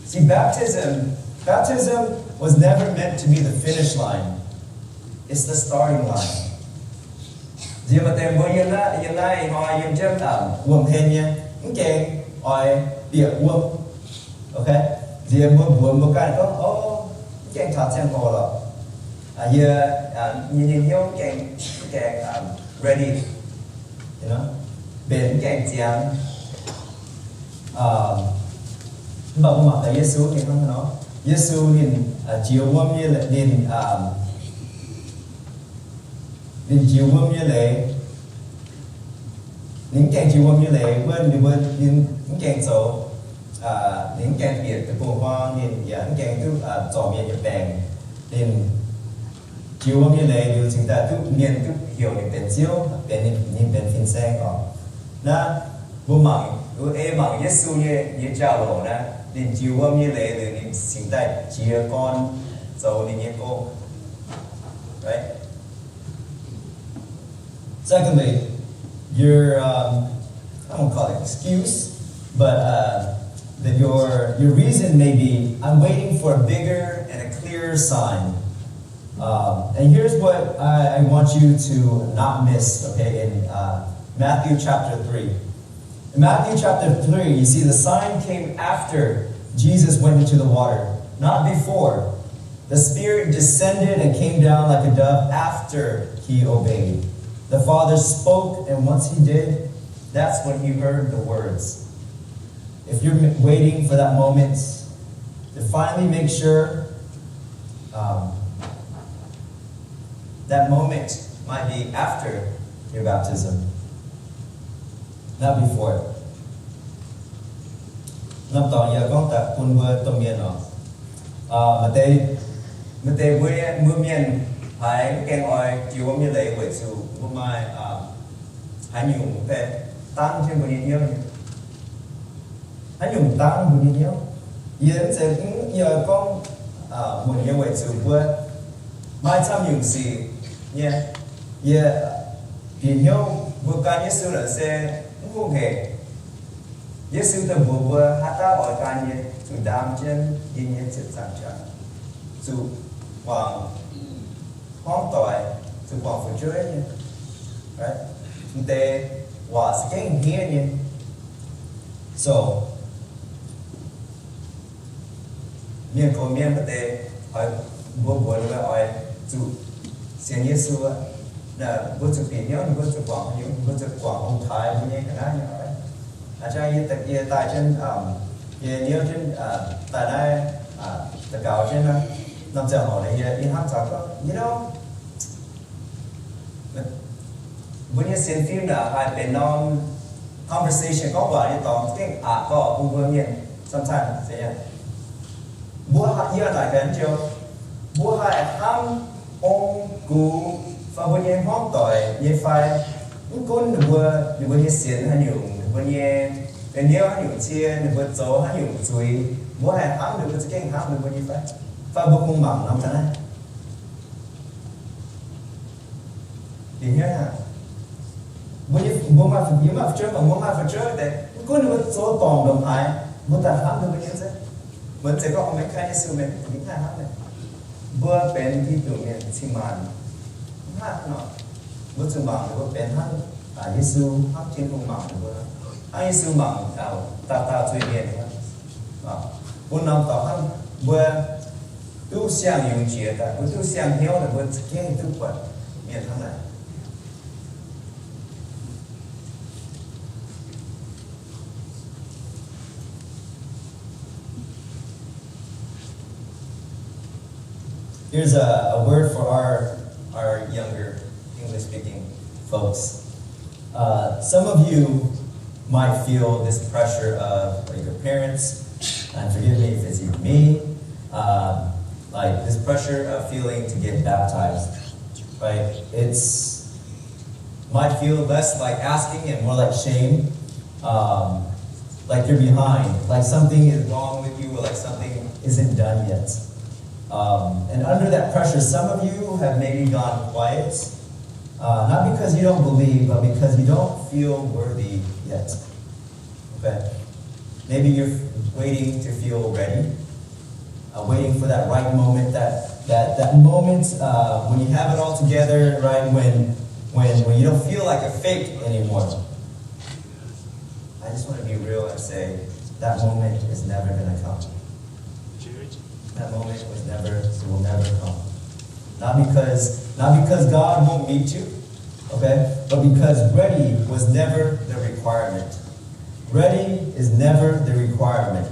See, baptism, baptism was never meant to be the finish line. It's the starting line. Nziex maaih deix mbuo yiem naaiv, yiem naaiv ih hnoi yiem jienv wuom-hlen nyei, mv gaengh oix bieqc wuom. Okay? Nziex mbuo mbuox mbuo ganh gorngv, o, mv gaengh taux ziangh hoc lorqc. Yie, yie nyei hnyouv mv gaengh, mv gaengh ready. Mbenc mv gaengh ziangx. Mv baac mbuo mangc gaax Yesu ninh hnangv haaix nor. Yesu ninh jiex wuom nyei, ninh, ninh jiex wuom nyei leiz. Ninh mv gaengh jiex wuom nyei leiz wuov, ninh mbuo, ninh mv gaengh zoux, ninh mv gaengh bieqc deic-bung-huaang, ninh yaac mv gaengh duqv zorc mienh nyei baengc. Ninh jiex wuom nyei leiz liuz cingx daaih duqv mienh duqv heuc ninh benx Ziouv, benx, ninh benx fin-saeng oc. Naaiv mbuo mangc, mbuo ei mangc Yesu nyei, nyei jauv-louc naaiv, ninh jiex wuom nyei leiz liuz ninh cingx daaih jiez gorn zoux ninh nyei gong. Right? Secondly, your, um, I won't call it excuse, but, uh, that your, your reason may be, I'm waiting for a bigger and a clearer sign. Um, and here's what I, I want you to not miss, okay, in, uh, Matthew chapter three. In Matthew chapter three, you see the sign came after Jesus went into the water, not before. The Spirit descended and came down like a dove after he obeyed. The Father spoke, and once he did, that's when he heard the words. If you're waiting for that moment to finally make sure, um, that moment might be after your baptism, not before. Norm dorngx yie gorngv daaih bun mbuo domh mienh oc. Maaih deix, maaih deix mbuo, mbuo mienh haiz mv gaengh oix jiex wuom nyei leiz weic zuqc mbuo maaih haaix nyungc dangv jienv mbuo nyei hnyouv nyei. Haaix nyungc dangv mbuo nyei hnyouv? Yie mv zeiz, yie gorngv muonc nyei weic zuqc mbuo maaih camv nyungc sic nyei. Yie bieqc hnyouv mbuo gan Yesu naaic se mv hungh hec. Yesu daaih mbuox mbuo haaix dauh oix gan yie, zuqc ndaam jienv yie nyei ziepc nzaangc qaqv, zuqc guangc hmuangv doic, zuqc guangc fu'jueiv nyei. Right? M'deix waac za'gengh hniev nyei. So, mienh gox mienh maaih deix oix, mbuo mbuox ninh mbuo oix zuqc sienx Yesu aqv. Mbuo zuqc bieqc hnyouv, mbuo zuqc guangc haaix nyungc, mbuo zuqc guangc ong-taaix mbuo nyei ga'naaiv nyei oix. A'jang yie, yie daaih jienv, yie hnyouv jienv daaih naaiv daux gaux jienv naaiv norm ziangh hoc, yie, yie hnamv taux gorngv, you know, mbuo nyei sienx fim naaic haih benx norm conversation, gorngv waac nyei dorngx gengh aqc gorx bun mbuo mienh sometimes. Mbuo haih, yie daaih gan jienv, mbuo haih hnamv ong-gux fai mbuo nyei hmuangv doic nyei fai, mv gunv ninh mbuo, ninh mbuo nyei sienx haaix nyungc, ninh mbuo nyei benx hnyouv haaix nyungc cie, ninh mbuo zoux haaix nyungc zuiz, mbuo haih hnamv ninh mbuo, za'gengh hnamv ninh mbuo nyei fai? Fai mbuo kungx mangc norm daaih naaiv? Bieqc hnyouv aqv. Mbuo, mbuo maaih, yie maaih fu'jueiv, mbuo maaih fu'jueiv deix, mv gunv ninh mbuo zoux dorngc ndongc haaix, mbuo daaih hnamv ninh mbuo nyei zeiv. Mbuo zeiz gorngv, o, maiv kaiv Yesu mienh, mbuo mv haih hnamv ninh. Mbuo benx Giduc mienh cing-maanc, mv haih nor. Mbuo zuqc mangc ninh mbuo benx hnangv Yesu, hnangv Tin-Hungh mangc ninh mbuo, hnangv Yesu mangc dauh dauh zuiz-mienh. Bun norm dorngx hnangv mbuo duqv siang-yungz jiex daaih, mbuo duqv siang hnyouv daaih, mbuo za'gengh duqv buatc mienh hnangv naaic. Here's a, a word for our, our younger English-speaking folks. Uh, some of you might feel this pressure of, like, your parents, and forgive me if it's even me, um, like, this pressure of feeling to get baptized, right? It's might feel less like asking and more like shame, um, like you're behind, like something is wrong with you, or like something isn't done yet. Um, and under that pressure, some of you have maybe gone quiet, uh, not because you don't believe, but because you don't feel worthy yet. Okay? Maybe you're waiting to feel ready, uh, waiting for that right moment, that, that, that moment, uh, when you have it all together, right? When, when, when you don't feel like a fake anymore. I just want to be real and say that moment is never gonna come. That moment was never, it will never come. Not because, not because God won't meet you, okay? But because ready was never the requirement. Ready is never the requirement.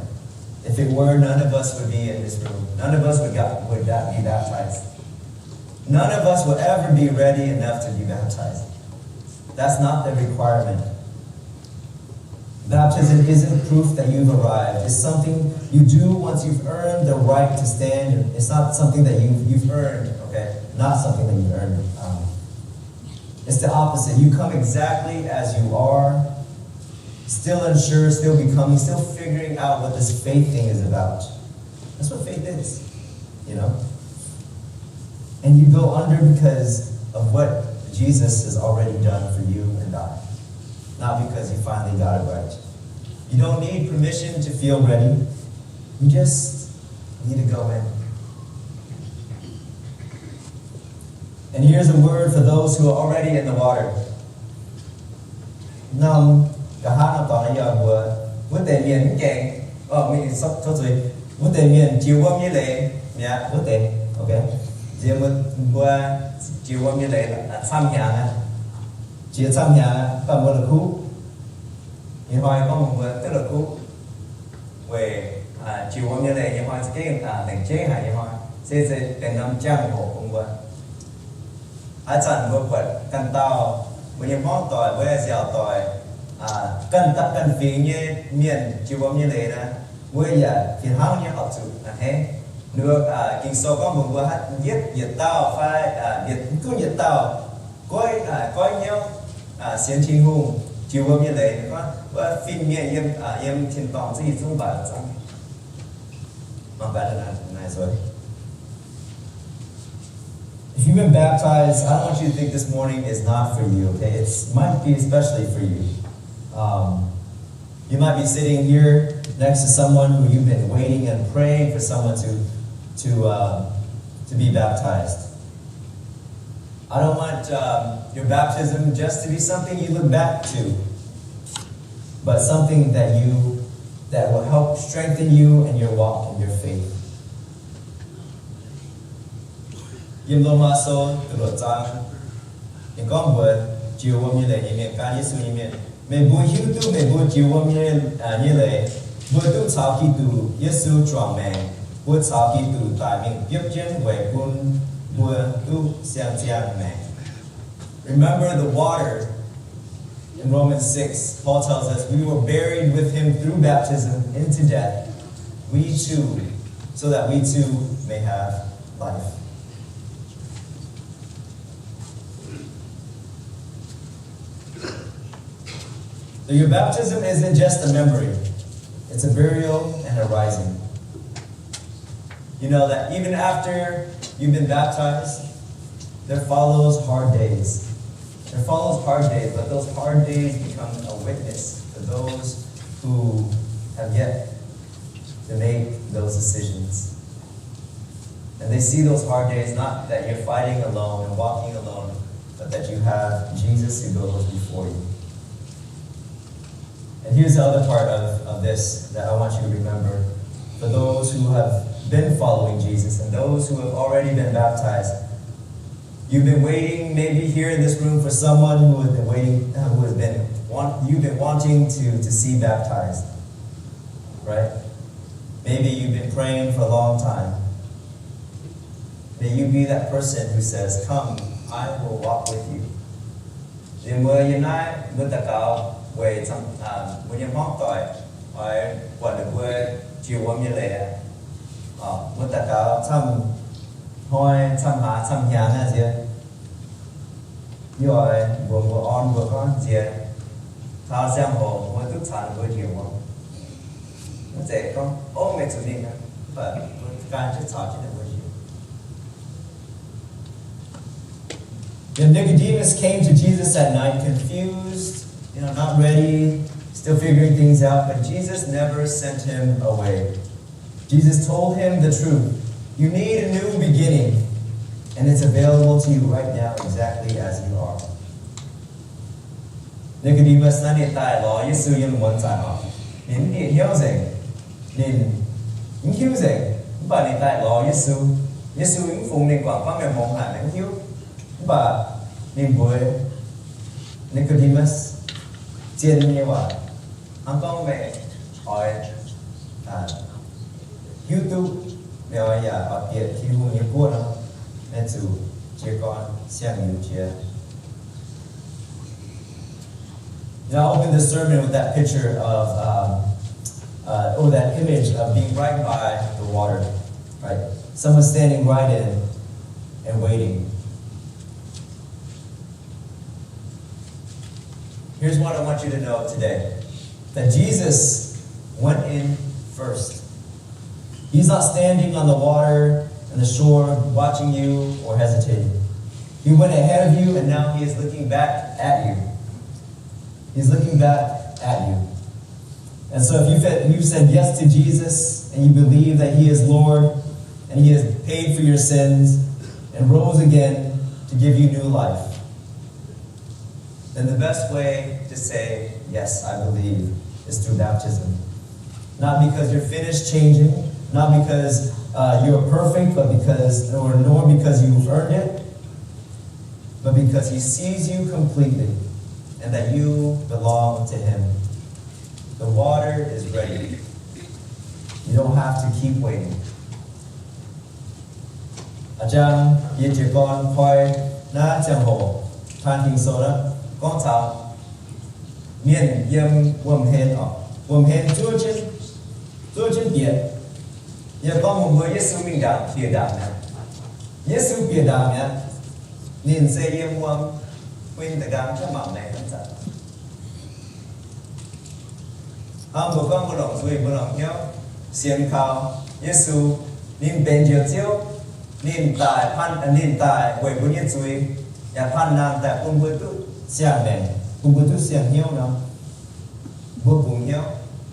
If it were, none of us would be in this room. None of us would got, would not be baptized. None of us will ever be ready enough to be baptized. That's not the requirement. Baptism isn't proof that you've arrived. It's something you do once you've earned the right to stand. It's not something that you've, you've earned, okay? Not something that you've earned. Um, it's the opposite. You come exactly as you are, still unsure, still becoming, still figuring out what this faith thing is about. That's what faith is, you know? And you go under because of what Jesus has already done for you and I, not because you finally got it right. You don't need permission to feel ready. You just need to go in. And here's a word for those who are already in the water. Norm nqa'haav norm dorngx yaac mbuox wuov deix mienh mv gaengh, o, mingh sopv tov zuiz, wuov deix mienh jiex wuom nyei leiz mi'aqv, wuov deix, okay, jiex mbuo, mbuo jiex wuom nyei leiz camv hnyangx aqv, jiex camv hnyangx aqv, mv baac mbuo la'kuqv. Ih hnoi gorngv mbuo duqv la'kuqv weic jiex wuom nyei leiz nyei hnoi za'gengh lengc jeiv haic nyei hnoi, se se benx norm jangx-hoc bun mbuo. Haaix zanc mbuo buatc ganh dauh, mbuo nyei hmuangv doic, mbuo nyei nziaauc doic, ganh, ganh fingx nyei mienh jiex wuom nyei leiz naaic, mbuo yaac fih hnangv nyei horpc zuqc a'hneiv. Ninh mbuo, Ging-Sou gorngv mbuox mbuo, haaix yietc, yietc dauh fai yietc, mv gunv yietc dauh goiv, goiv hnyouv sienx Tin-Hungh jiex wuom nyei leiz, ninh gorngv wuov fin-mienh yiem, yiem tin-dorngh zungv, zungv mbatc zangv. Mangc gaax naaiv, naaiv, sorry. If you've been baptized, I don't want you to think this morning is not for you, okay? It might be especially for you. Um, you might be sitting here next to someone who you've been waiting and praying for someone to, to, uh, to be baptized. I don't want, um, your baptism just to be something you look back to, but something that you, that will help strengthen you in your walk, in your faith. Yiem Lomaa Sou da'luoqc zaang, ninh gorngv mbuox jiex wuom nyei leiz nyei mienh, gan Yesu nyei mienh, meih mbuo hiuv duqv meih mbuo jiex wuom nyei, nyei leiz, mbuo duqv caux Giduc Yesu juangc maengc. Mbuo caux Giduc daic mingh biopv jienv weic bun mbuo duqv siang-ziangh maengc. Remember the water. In Romans six, Paul tells us we were buried with him through baptism into death, we too, so that we too may have life. So your baptism isn't just a memory, it's a burial and a rising. You know that even after you've been baptized, there follows hard days. There follows hard days, but those hard days become a witness to those who have yet to make those decisions. And they see those hard days not that you're fighting alone and walking alone, but that you have Jesus who goes before you. And here's the other part of, of this that I want you to remember. For those who have been following Jesus and those who have already been baptized, you've been waiting, maybe here in this room, for someone who has been waiting, uh, who has been want, you've been wanting to, to see baptized, right? Maybe you've been praying for a long time. May you be that person who says, "Come, I will walk with you." Ninh mbuo yiem naaiv mbuo daux gaux weic mbuo nyei hmuangv doic oix buatc ninh mbuo jiex wuom nyei leiz. Mbuo daux gaux camv hnoi, camv hlaax, camv hnyangx naaiv nziex, yie oix mbuox mbuo, orn mbuo gorngv nziex, taux ziangh hoc mbuo duqv caux ninh mbuo jiex wuom. Mv zeiz gorngv, ov, meih zuqc mingh aqv, mv baac mbuo ganh jienv caux jienv ninh mbuo jiex. Then Nicodemus came to Jesus at night, confused, you know, not ready, still figuring things out, but Jesus never sent him away. Jesus told him the truth. You need a new beginning, and it's available to you right now exactly as you are. Nicodemus naaiv ninh daaih lorz Yesu yiem wuonh zanc oc, ninh mv bieqc hnyouv nzengc, ninh mv hiuv nzengc, mv baac ninh daaih lorz Yesu. Yesu mv fungx ninh guangc gorngv meih hngongx haic, meih mv hiuv. Mv baac ninh mbuox Nicodemus zien nyei waac, hnangv gorngv meih oix hiuv duqv, meih oix yaac oix bieqc Tin-Hungh nyei guoqv nor, meih zuqc jiez gorn siang-liuz jiex. You know, I opened the sermon with that picture of, um, uh, or that image of being right by the water, right? Someone standing right in and waiting. Here's what I want you to know today, that Jesus went in first. He's not standing on the water and the shore watching you or hesitating. He went ahead of you, and now he is looking back at you. He's looking back at you. And so if you've, you've said yes to Jesus and you believe that he is Lord and he has paid for your sins and rose again to give you new life, then the best way to say, "Yes, I believe," is through baptism. Not because you're finished changing, not because, uh, you're perfect, but because, or nor because you've earned it, but because he sees you completely and that you belong to him. The water is ready. You don't have to keep waiting. A'jang yie jiez gorn koi naaiv ziangh hoc taan Ging-Sou naaiv gorngv taux mienh yiem wuom-hlen oc, wuom-hlen zuov jienv, zuov jienv bieqc. Yie gorngv mbuox mbuo, Yesu mingh ndaangc bieqc ndaangc mi'aqv. Yesu bieqc ndaangc mi'aqv. Ninh se yiem wuom huin da'nqaang jienv mangc leiz hnangv zanc. Hnangv mbuo gorngv mbuo longc nzuih, mbuo longc hnyouv sienx kaux Yesu, ninh benx Njoux Ziouv, ninh daaih pan, ninh daaih weic mbuo nyei zuiz yaac panh nangh daaih bun mbuo duqv siang-maengc, bun mbuo duqv siang-hnyouv nor, mbuo bungx hnyouv.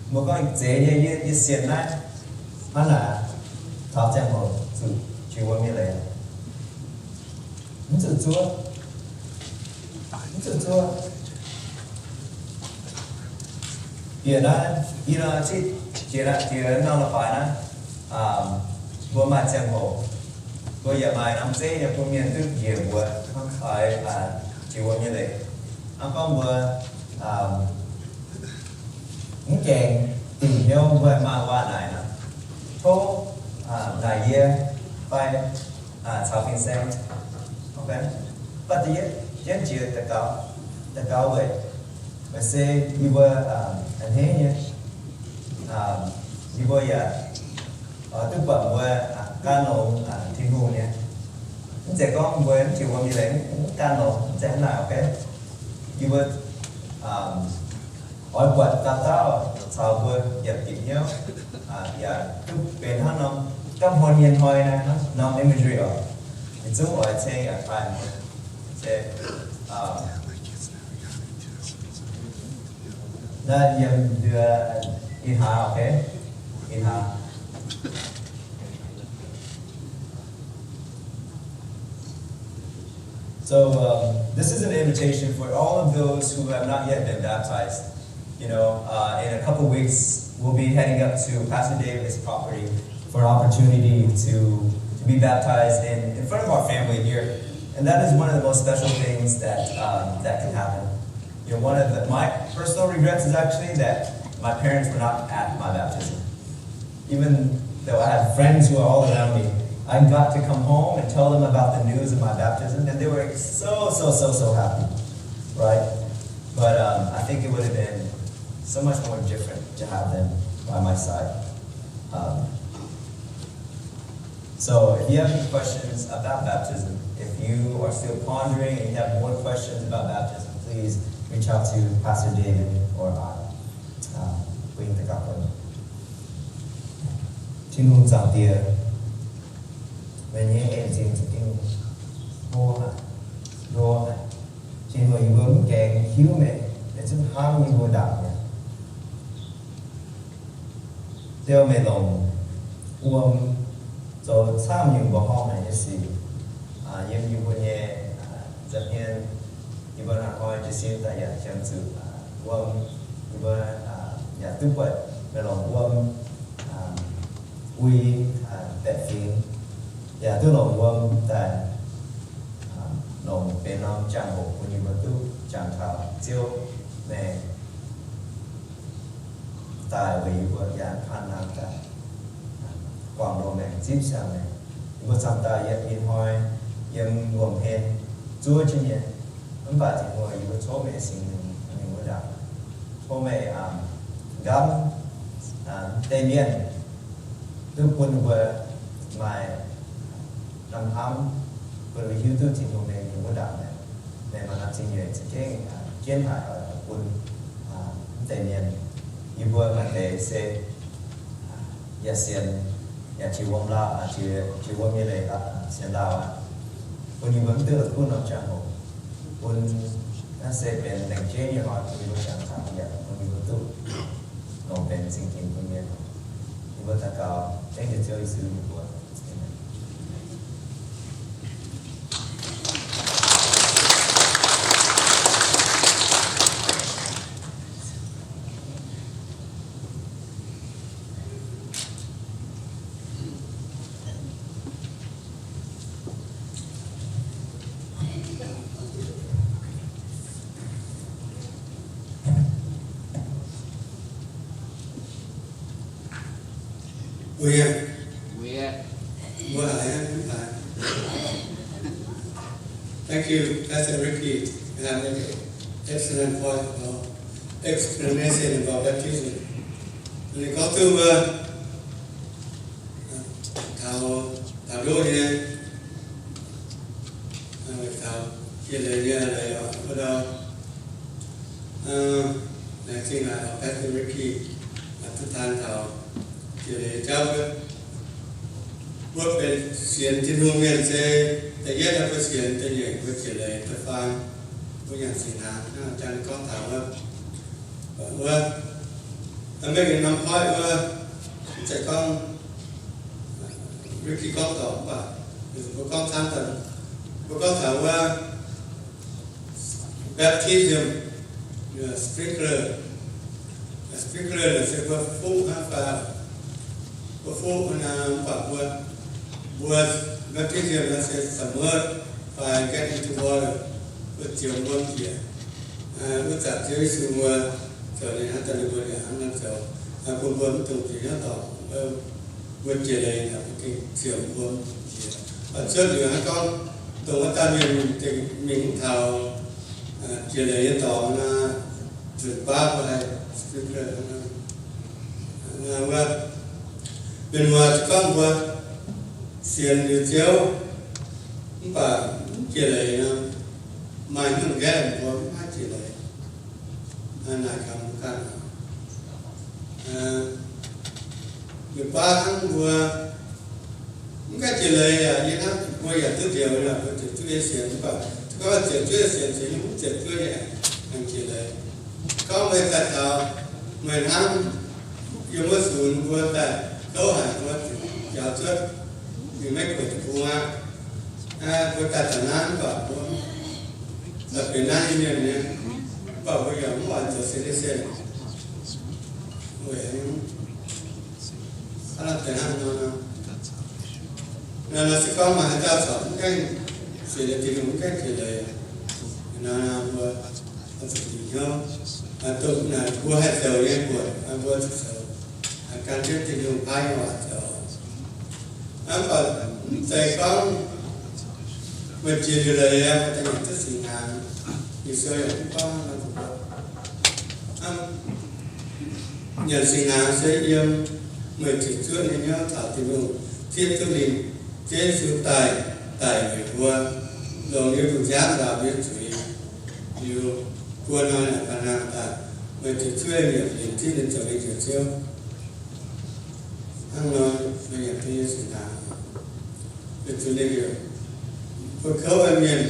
Mbuo gorngv, Zeiz nyei, yie, yie sienx naaiv, hnangv naaic taux ziangh hoc zuqc jiex wuom nyei leiz. Mv zuqc zuov. Mv zuqc zuov. Bieqc naaiv, yie nor zipv jiex naaiv, jiex norm leiz-baaix naaiv, mbuo maaih ziangh hoc, mbuo yaac maaih norm zeiv nyei bun mienh duqv njiec mbuox oix jiex wuom nyei leiz. Hnangv gorngv mbuo mv gaengh dingc hnyouv, mbuo maaih waac naaic nor, tov naaic yie fai caux fin-saeng, batv da'yietv jienv jiex daux gaux, daux gaux weic, weic se yie mbuo a'hneiv nyei, yie mbuo yaac duqv buatc mbuo gan longx Tin-Hungh nyei. Mv zeiz gorngv mbuo mv jiex wuom nyei leiz mv gan longx, mv zeiz hnangv naaic, oc. Yie mbuo oix buatc dauh dauh caux mbuo yietc bieqc hnyouv, yaac duqv benx hnangv norm gapv hnoi mienh hnoi naaiv, norm imagery oc. Ninh zungv oix ceng yaac taaih mbuo. Se naaiv yiem ndie ih hnangv, oc, ih hnangv. So, um, this is an invitation for all of those who have not yet been baptized. You know, uh, in a couple weeks, we'll be heading up to Pastor David's property for an opportunity to, to be baptized in, in front of our family here. And that is one of the most special things that, um, that can happen. You know, one of the, my personal regrets is actually that my parents were not at my baptism. Even though I had friends who were all around me, I got to come home and tell them about the news of my baptism, and they were so, so, so, so happy. right? But um, I think it would have been so much more different to have them by my side. Um, so if you have any questions about baptism, if you are still pondering and you have more questions about baptism, please reach out to Pastor David or I. Um, Tin-Hungh Zaangc Diex, meih nyei en-zingh za'gengh hlo haic, hlo haic. Tin-Hungh, yie mbuo mv gaengh hiuv meih, meih zungv hnamv yie mbuo ndaangc mi'aqv. Ziouv, meih longc wuom zoux camv nyungc mbuoqc horngh haic nyei sic yiem yie mbuo nyei nza'hmien. Yie mbuo hnangv haaix jiez sin daaih yaac qiemx zuqc wuom, yie mbuo yaac duqv buatc meih longc wuom uix baeqc fingx, yaac duqv longc wuom daaih longc benx norm jangx-hoc bun yie mbuo duqv jangx taux Ziouv meih daaih weic yie mbuo yaac pan nangh daaih guangc loh maengc, zipv siang maengc. Yie mbuo camv daaih yietc ih hnoi yiem wuom-hlen zuov jienv nyei. Mv baac Tin-Hungh, yie mbuo tov meih Singx Lingh mingh wuov ndaangc, tov meih nqamv deix mienh, duqv bun ninh mbuo maaih hnamv hnamv, bun ninh mbuo hiuv duqv Tin-Hungh meih mingh wuov ndaangc, meih maaih hnamv zingh nyeic za'gengh jienv haic bun mv deix mienh. Yie mbuo maaih deix se yaac sienx, yaac jiex wuom lauh, jiex wuom nyei leiz, sienx lauh aqv. Bun yie mbuo mv duqv la'kuqv norm jangx-hoc, bun naaiv se benx lengc jeiv nyei hnoi bun yie mbuo jangx taux yaac bun yie mbuo duqv longc benx zingh dinc bun mienh. Yie mbuo daux gaux dengv nyei Ziouv Yesu nyei mbuox. Aamen. Mbuo yaac, mbuo haiz, mbuo haiz. Thank you, Pastor Ricky. Excellent point about explanation about baptism. Ninh gorngv duqv mbuo taux, taux ndoqv nyei, taux jiex leiz nyei leiz oc, wuov ndau, laengz zingh haic Pastor Ricky duqv taan taux jiex leiz jauv. Mbuo benx sienx Tin-Hungh mienh se da'yietv mbuo sienx, da'nyeic mbuo jiex leiz, da'faam mbuo nyanc singx hnaangx. Hnangv jang gorngv taux wuov, wuov, maiv maaih norm point wuov, mv zeiz gorngv Ricky gorngv dorngc mv baac mbuo gorngv camv daaih, mbuo gorngv taux wuov baptism sprinkler. Sprinkler naaic se mbuo fuqv hnangv fai, mbuo fuqv hnangv mv baac mbuo, mbuo baptism naaic se submerge fai get into water, mbuo ziouc wuom njiec. Wuov zanc Ziouv Yesu mbuo zoux ninh hnangv daaih, ninh mbuo yaac hnangv naaiv zoux, bun mbuo mv dungx jiex hnyouv dorngc. Mbuo jiex leiz naaic mbuo gengh ziouc wuom njiec. Cuotv liuz hnangv gorngv dongh wuov dauh mienh mingh mv taux jiex leiz nyei dorngx naaic, nzunc baav mbuo haih sprinkler hnangv. Wuov, mienh muoz gorngv mbuo sienx liuz Ziouv mv baac mv jiex leiz nor, maaih hnyouv nqaeqv mbuo mv haih jiex leiz. Naaic kaux mbuo ganh, nzunc baav hnangv mbuo mv gaengh jiex leiz yaac yie hnamv mbuo yaac duqv njoux, mbuo ziepc zuoqv nyei sienx, mv baac gorngv ziepc zuoqv nyei sienx, sienx nyei mv ziepc zuoqv nyei aengx jiex leiz. Gorngv meih daaih taux meih hnamv yiem wuov sunx mbuo daaih kouv haic, mbuo ziouc njaaux cuotv, ninh maiv kuotv bung aqv. Mbuo daaih taux naaiv mv baac mbuo daaih benx naaiv nyei mienh nyei, mv baac mbuo yaac mv oix zoux citizen. Weic hnangv nor, nor se gorngv maaih haaix dauh corc mv gaengh sienx Tin-Hungh, mv gaengh jiex leiz, nor mbuo zuqc bieqc hnyouv, dongh naaic mbuo haih zoux nyei buonc, mbuo zuqc zoux, gan jienv Tin-Hungh paaiv nyei waac zoux. Mv baac mv zeiz gorngv meih jiex liuz leiz, meih daaih nyanc duqv singx hnaangx, Ging-Sou yaac mv gorngv nor. Hnangv nyanc singx hnaangx se yiem meih zuqc zuov nyei hnyouv taux Tin-Hungh, zieqv duqv ninh, Ziouv Yesu daaih, daic weic mbuo, longc ninh nyei mba'ziex nzaaux mbuo nyei zuiz, liuz buo hnoi yaac daaih hnangv daaih, meih zuqc zuov nyei yietc liuz zipv ninh zoux ninh njoux Ziouv. Hnangv nor, meih nyanc duqv nyei singx hnaangx, weic zuqc ninh heuc mbuo kouv nyei mienh,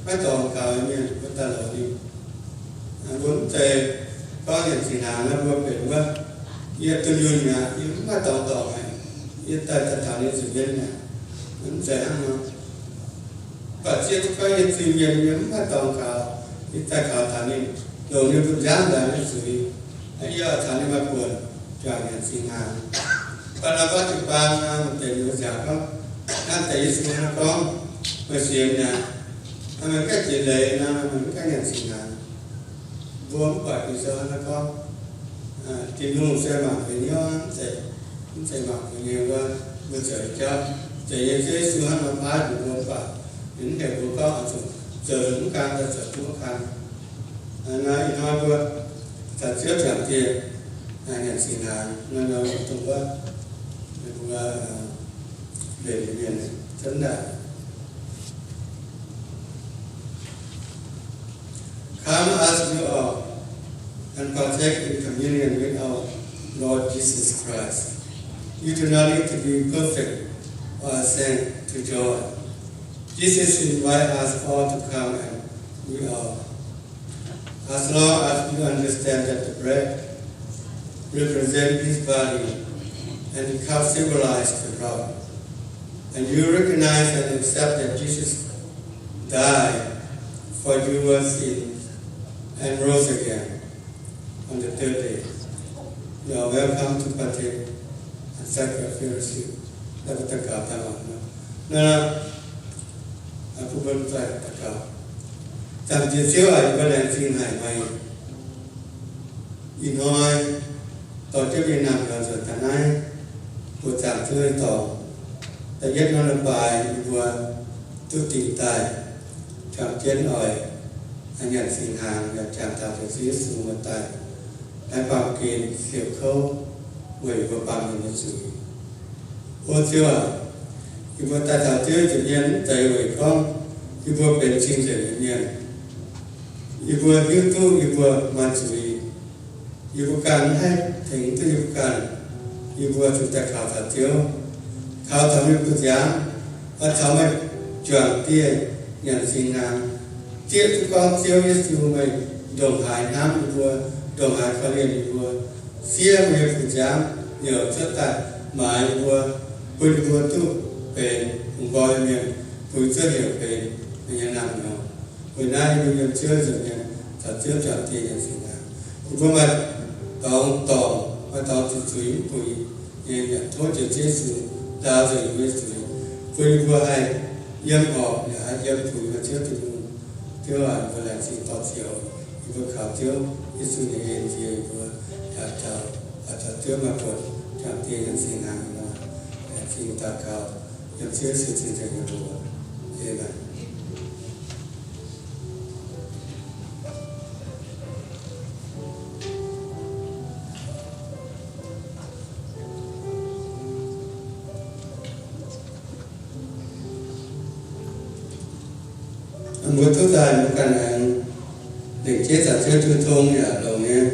maiv dorngx gaux nyei mienh, mbuo daaih lorz ninh. Mbuo mv zeiz gorngv nyanc singx hnaangx nor mbuo benx wuov, yie dunh yunh mi'aqv, yie mv maaih dorngx dorngc haic, yie daaih daaih taux ninh nza'hmien mi'aqv. Mv zeiz hnangv nor. Mv baac zieqv duqv gorngv yie zuiz-mienh, yie mv maaih dorngx gaux, yie daaih gaux taux ninh, longc ninh bun nziaamv nzaanx nyei zuiz, yie oix caux ninh maaih buonc juangc nyanc singx hnaangx. Mv baac nor gorngv jiu-baang nor, maaih deix mienh nziaauc gorngv, hnangv deix Yesu nor gorngv, meih sienx mi'aqv, meih mv gaengh jiex leiz nor, meih mv gaengh nyanc singx hnaangx. Mbuo mv buatc Ging-Sou nor gorngv, Tin-Hungh se mangc mbuo hnyouv, mv zeiz, mv zeiz mangc mbuo nyei wuov, mbuo zoux jauv. Zeiz nyei Ziouv Yesu hnangv nor paaiv mbuo mv baac ninh mv heuc mbuo gorngv oix zuqc zoux mv kang daaih zoux duqv kang. Naaiv ih hnoi mbuo caux Ziouv juangc dieh nyanc singx hnaangx, naaiv nor dongh wuov mbuo mbenc mienh zunv daaih. Come as you are and partake in communion with our Lord Jesus Christ. You do not need to be perfect or a saint to join. Jesus invites us all to come, and we are. As long as you understand that the bread represents his body and the cup symbolizes the blood, and you recognize and accept that Jesus died for your sins and rose again on the third day, you are welcome to partake and sacred fellowship. แล้วก็ตะกราบตลอดนะ นะ Aa, bun mbuo daaih daux gaux. Zaangc Diex Ziouv aac, yie mbuo laengz zingh haic meih. Ih hnoi dorh jienv mingh naamh nzuonx taux naaiv, buoz-zaangc Ziouv nyei dorngx. Da'yietv hnoi leiz-baaix yie mbuo duqv dingc daaih juangc jienv oix nyanc singx hnaangx yaac jangx taux Ziouv Yesu muoz-doic naaiv baamh gen siouc kouv weic yie mbuo baamh mienh nyei zuiz. O Ziouv aac, yie mbuo daaih taux Ziouv nza'hmien mv zeiz weic gorngv yie mbuo benx cing-nzengc nyei mienh. Yie mbuo hiuv duqv yie mbuo maaih zuiz. Yie mbuo ganh mv haih tengx duqv yie mbuo ganh. Yie mbuo zuqc daaih kaux taux Ziouv, kaux taux meih mbuo nziaamv, oix caux meih juangc dieh nyanc singx hnaangx. Zieqv duqv gorngv Ziouv Yesu meih ndongc haaix hnamv yie mbuo, ndongc haaix korv-lienh yie mbuo, siev meih nyei fu-nziaamv liouc cuotv daaih maaiz yie mbuo, bun yie mbuo duqv benx hungh nqoi mienh, bun Ziouv heuc benx meih nyei naamh nyouz. Weic naaiv yie mbuo yiem Ziouv nza'hmien caux Ziouv juangc dieh nyanc singx hnaangx. Yie mbuo maaih dorngx dorngc, maaih dorngx zuqc zuiz mv buix nyei, yaac tov Ziouv Yesu ndaauv nzengc yie mbuo nyei zuiz, bun yie mbuo haih yiem orqc yaac haih yiem buix meih Ziouv Tin-Hungh. Ziouv aac, yie mbuo laengz zingh dorh Ziouv, yie mbuo kaux Ziouv Yesu nyei en nziex yie mbuo, yaac caux, caux Ziouv maaih buonc juangc dieh nyanc singx hnaangx nor, laengz zingh daux gaux yiem Ziouv Yesu cing-nzengc nyei mbuox. Aamen. Mbuo duqv daaih mbuo ganh aengx lengc jeiv caux Ziouv jiu tong yaac longx nyei.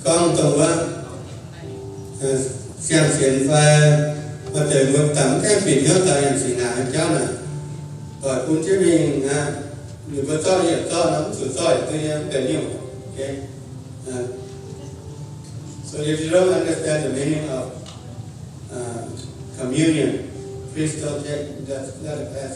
Gorngv dongh wuov siang-sienx fai maaih deix mbuo dangx mv gaengh bieqc hnyouv daaih yangh singx hnaangx nyei jauv naaic, doic bun jienv mingh aqv. Ninh mbuo zorqv yie yietc zorqv nor, mv zuqc zorqv yietc duqv nyei, mv benx nyungc. So if you don't understand the meaning of communion, please don't take that, that pass.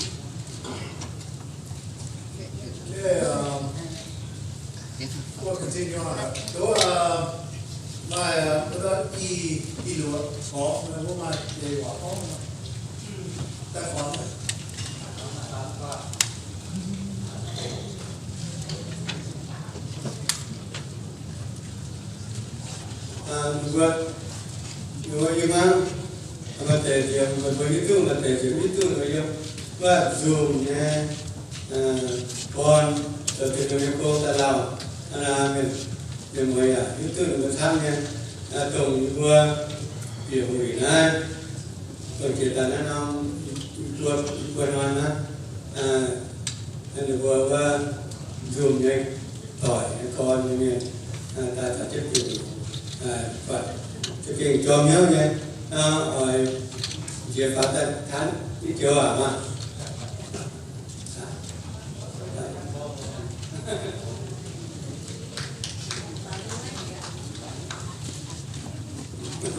Okay, um, we'll continue on. Go, uh, my, uh, what about E, E lua? Oh, what am I, E lua? Oh, that's fine. Aa, ninh mbuo, ninh mbuo yiem hnangv, maaih deix ziepc, mbuo hiuv duqv maaih deix ziepc hiuv duqv ninh mbuo yiem wuov nzunc nyei, aa, gorn zoux deix nyei gong daaih lauh, aa, mienh, mienh muoz yaac hiuv duqv ninh mbuo camv nyei, aa, dongh ninh mbuo bieqc hungh liqc naaiv, dongh jiex daaih naaiv norm, mbuo, mbuo hnoi naaiv, aa, ninh mbuo wuov nzunc nyei doic nyei gorn nyei mienh, aa, daaih za'gengh, aa, buatc za'gengh jorm hnyouv nyei, aa, oix njiec faaux daaih tanv diuh joux aac maah. Ninh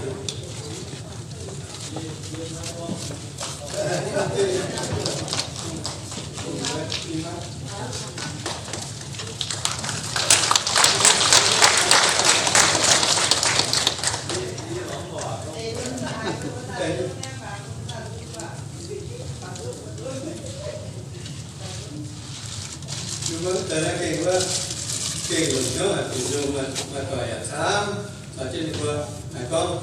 mbuo deix naaiv gengh wuov, gengh longc hnyouv haic, bieqc nzung maaih doic yaac camv, caux jienv ninh mbuo haiz gorngv,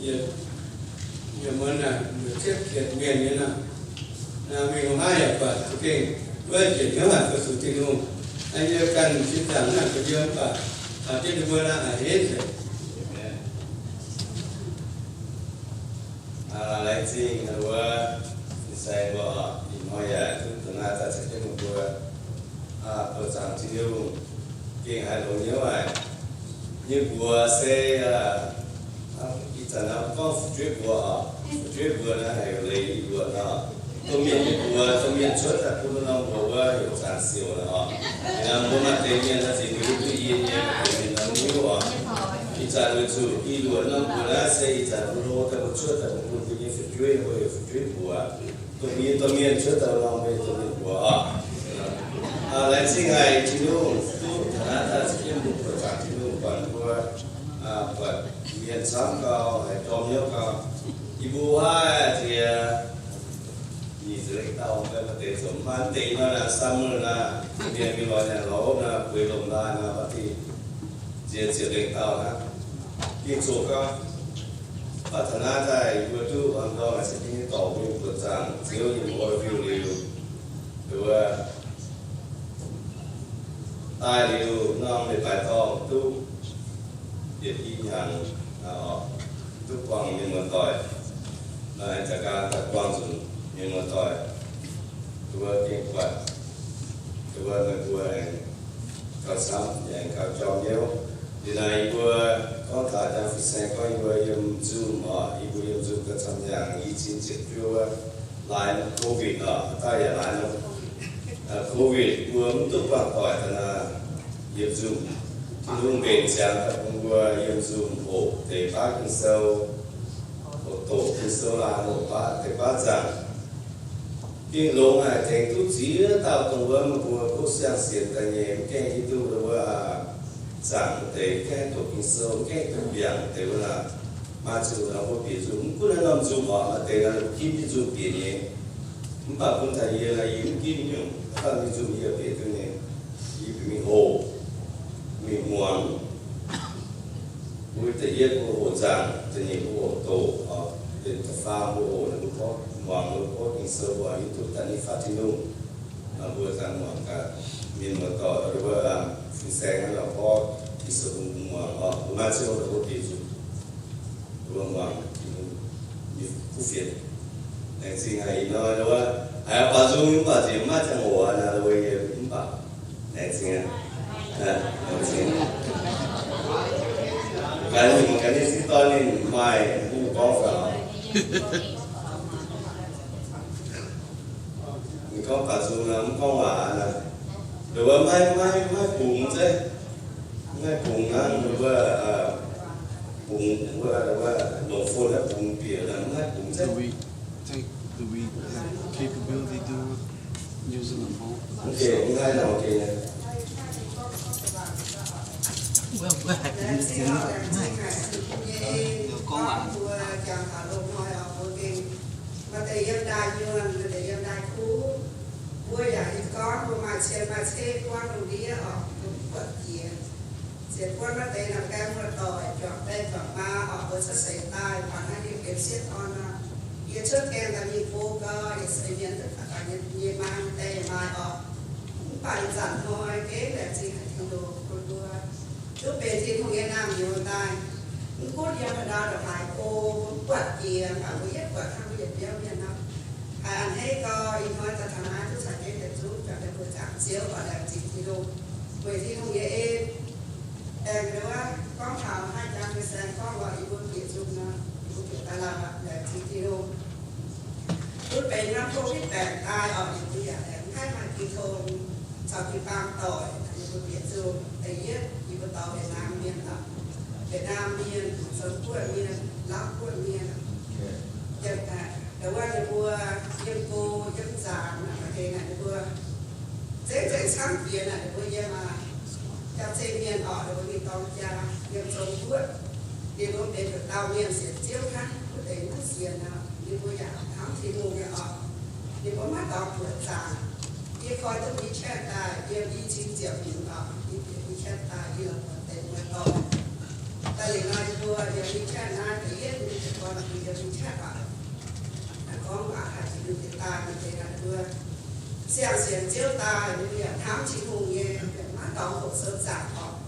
yie muonz naaic, mbuo cietv kietc mienh nyei nor, mingh wuov maiv yaac buatc za'gengh wuov njiec hnyouv haic fu-sux Tin-Hungh. Naaiv yie ganh sin zaangc naaic mbuo yiem mv baac caux jienv ninh mbuo naaiv haiz henv nzengc. Laengz zingh wuov fin-saeng mbuo oc, ih hnoi yaac duqv da'naaiv daaih caux jienv ninh mbuo buoqc zaangc Tin-Hungh, gengh haiz longx hnyouv haic. Yie mbuox se, ih zanc naaiv gorngv fu'jueiv mbuox oc, fu'jueiv mbuox naaiv haiz leiz yie mbuox nor, domh mienh nyei mbuox, domh mienh cuotv daaih bun norm mbuox wuov heuc zaangc siouc nor oc. Ih hnoi mbuo maaih deix mienh naaiv zingx mbuo duqv yie nyei, maaih deix mienh naaiv mbuo oc. Ih zanc weic zuqc ih luoqc norm mbuox naaiv se ih zanc mbuo lo daaih mbuo cuotv daaih mbuo bun mbuo nyei fu'jueiv, mbuo heuc fu'jueiv mbuox. Domh mienh, domh mienh cuotv daaih norm mbuo domh mienh mbuox oc. Laengz zingh haic Tin-Hungh duqv taux naaiv daaih caux jienv mbuo buoqc zaangc Tin-Hungh buatc mbuo, buatc mienh camv gau, haiz jorm hnyouv gau. Yie mbuo haiz jiex nyic ziepc lengh dauh, maaih deix zoux maaih deix nor naaic summer naaic, mienh mingh lorz nyanc lorz hopv naaic, bueix lomh nqaai naaic, baac deix nziex ziepc lengh dauh naaic, gengh zoqc gau. Baac taux naaiv daaih yie mbuo duqv hmuangx ndorm naaic se gengh dorc mingh buoqc zaangc Ziouv nyei mouz fiuv liuz, wuov daaih liuz norm leiz-baaix dorngh duqv yietc i hnyangx, duqv buangh mienh muoz-doic, naaiv jaax gaang daaih buangh nzunc mienh muoz-doic, wuov gengh buatc, wuov meih mbuo aengx gauh camv, aengx gauh jorm hnyouv. Liuz naaiv yie mbuo gorngv taux jang fin-saeng gorngv yie mbuo yiem Zoom oc, yie mbuo yiem Zoom gauh camv hnyangx, i cin ziepc juov wuov, laaix COVID oc, daaih yaac laaix COVID, mbuo mv duqv buangh doic daaih naaic yiem Zoom. Tin-Hungh mbenc ziangx daaih bun mbuo yiem Zoom hoqc deix baav Ging-Sou, hoqc doqc Ging-Sou laanh hoqc baav deix baav nzaangc. Gengh longx haic, tengx duqv ziex dauh dongh wuov meih mbuo kuv siang sienx daaih nyei, mv gaengh hiuv duqv wuov zaangc deix, mv gaengh doqc Ging-Sou, mv gaengh duqv mbiaangc deix wuov naaic. Maaih zuqc naaic mbuo bieqc nzung, mv gunv naaiv norm nzung oc, maaih deix naaic mbuo ginv jienv nzung bieqc nyei. Mv baac bun taux yie naaic, yie mv ginv nyungc, mv baac mingh nzung yie bieqc duqv nyei. Yie bieqc mingh hoqc, mingh muangx. Mbuo da'yietv mbuo hoqc nzaangc, da'nyeic mbuo hoqc doqc, da'faam mbuo hoqc ninh mbuo gorngv muangx, mbuo gorngv Ging-Sou mbuo hiuv duqv daaih ninh faaux Tin-Hungh. Mbuo daaih muangx gaax mienh muoz-doic, wuov fin-saeng naaiv lorz gorngv Ging-Sou bun mbuo muangx oc. Mbuo maaih ziangh hoc mbuo bieqc zuqc mbuo muangx Tin-Hungh nyei kuv fienx. Laengz zingh haic ih hnoi wuov, haiz baac nzung mv baac nziex maiv ziangh hoc naaic, wuov yie mv baac laengz zingh aqv. Laengz zingh. Gaax ninh, gaax ninh sieqv dorn ninh maaih mbuo gorngv faaux. Ninh gorngv baac nzung naaic mv gorngv waac naaic. Nduov maiv, maiv, maiv bungx zeiv. Maiv bungx hnangv wuov, bungx wuov, wuov longc phone naaiv bungx bieqc naaic maiv bungx zeiv. Do we, do we have capability to use it on phone? Okay, mv haih nor, okay. Well, well, I can see it. Nice. Go on. Maaih deix yiem ndaaih nyuonh, maaih deix yiem ndaaih kuv. Mbuo yaac hiuv gorngv mbuo maaih cien maaih ceqv buangv lungh ndiev oc, mbuo mv buatc jiex. Ziouc buonv maaih deix naaic gaengh muoz-doic juangc deix juangc maa oc, mbuo cuotv seix daaih, buatc naaiv ninh benx sieqv dorn nor. Yie cuotv gaengh daaih mingh go gau, yie seix mienh duqv daaih nyei maa nyei deix maaih oc. Mv baac ih zanc hnoi gengh laengz zingh haic Tin-Hungh bun mbuo duqv benx Tin-Hungh nyei naamh nyouz daaih. Mv gunv yiem haaix ndau ndongc haaix go, mbuo mv buatc jiex, mv baac mbuo yietv buatc hnangv mbuo yietc biauv mienh nor. Haiz a'hneiv gau, ih hnoi daaih taux naaiv duqv caux jienv yietc zungv juangc deix mbuo zaangc Ziouv oc, laengz zingh Tin-Hungh. Weic Tin-Hungh nyei en, aengx nduov gorngv taux haih jang nyei saeng gorngv lorz yie mbuo bieqc nzung nor, yie mbuo bieqc daaih lauh aqv, laengz zingh Tin-Hungh. Duqv benx norm covid baengc daaih oc, yie mbuo yaac aengx mv haih maaih jiu-tong caux jiu-baang doic, yie mbuo bieqc nzung. Da'yietv yie mbuo dorh Việt Nam mienh oc, Việt Nam mienh, Trung Quốc mienh, Laauv guoqv mienh. Yiem, wuov ninh mbuo yiem go yiem zaangc naaic, maaih deix naaic ninh mbuo zengv zengc camv diex naaic, ninh mbuo yiem, jauv-zeiv mienh orqc, ninh mbuo mingh dorng jaa yiem Zong-Guoqv. Ninh mbuo benx nduqc dauh mienh sienx Ziouv hnangv, wuov deix mv sienx nor, ninh mbuo yaac hnamv Tin-Hungh nyei orqc. Ninh mbuo maiv dorngx buoqc zaangc. Yie koi duqv WeChat daaih, yiem i cin ziepc hmz orqc, yie bieqc WeChat daaih, yie la'buatc deix muoz-doic. Daaih liuz nor, yie mbuo yiem WeChat naaiv da'yietv nyei gorn yiem WeChat orqc. Naaiv gorngv waac haic, ninh mbuo daaih, ninh deix naaiv mbuo siang-sienx Ziouv daaih, ninh mbuo yaac hnamv Tin-Hungh nyei, yaac maiv dorngx hoqc sou zaangc orqc.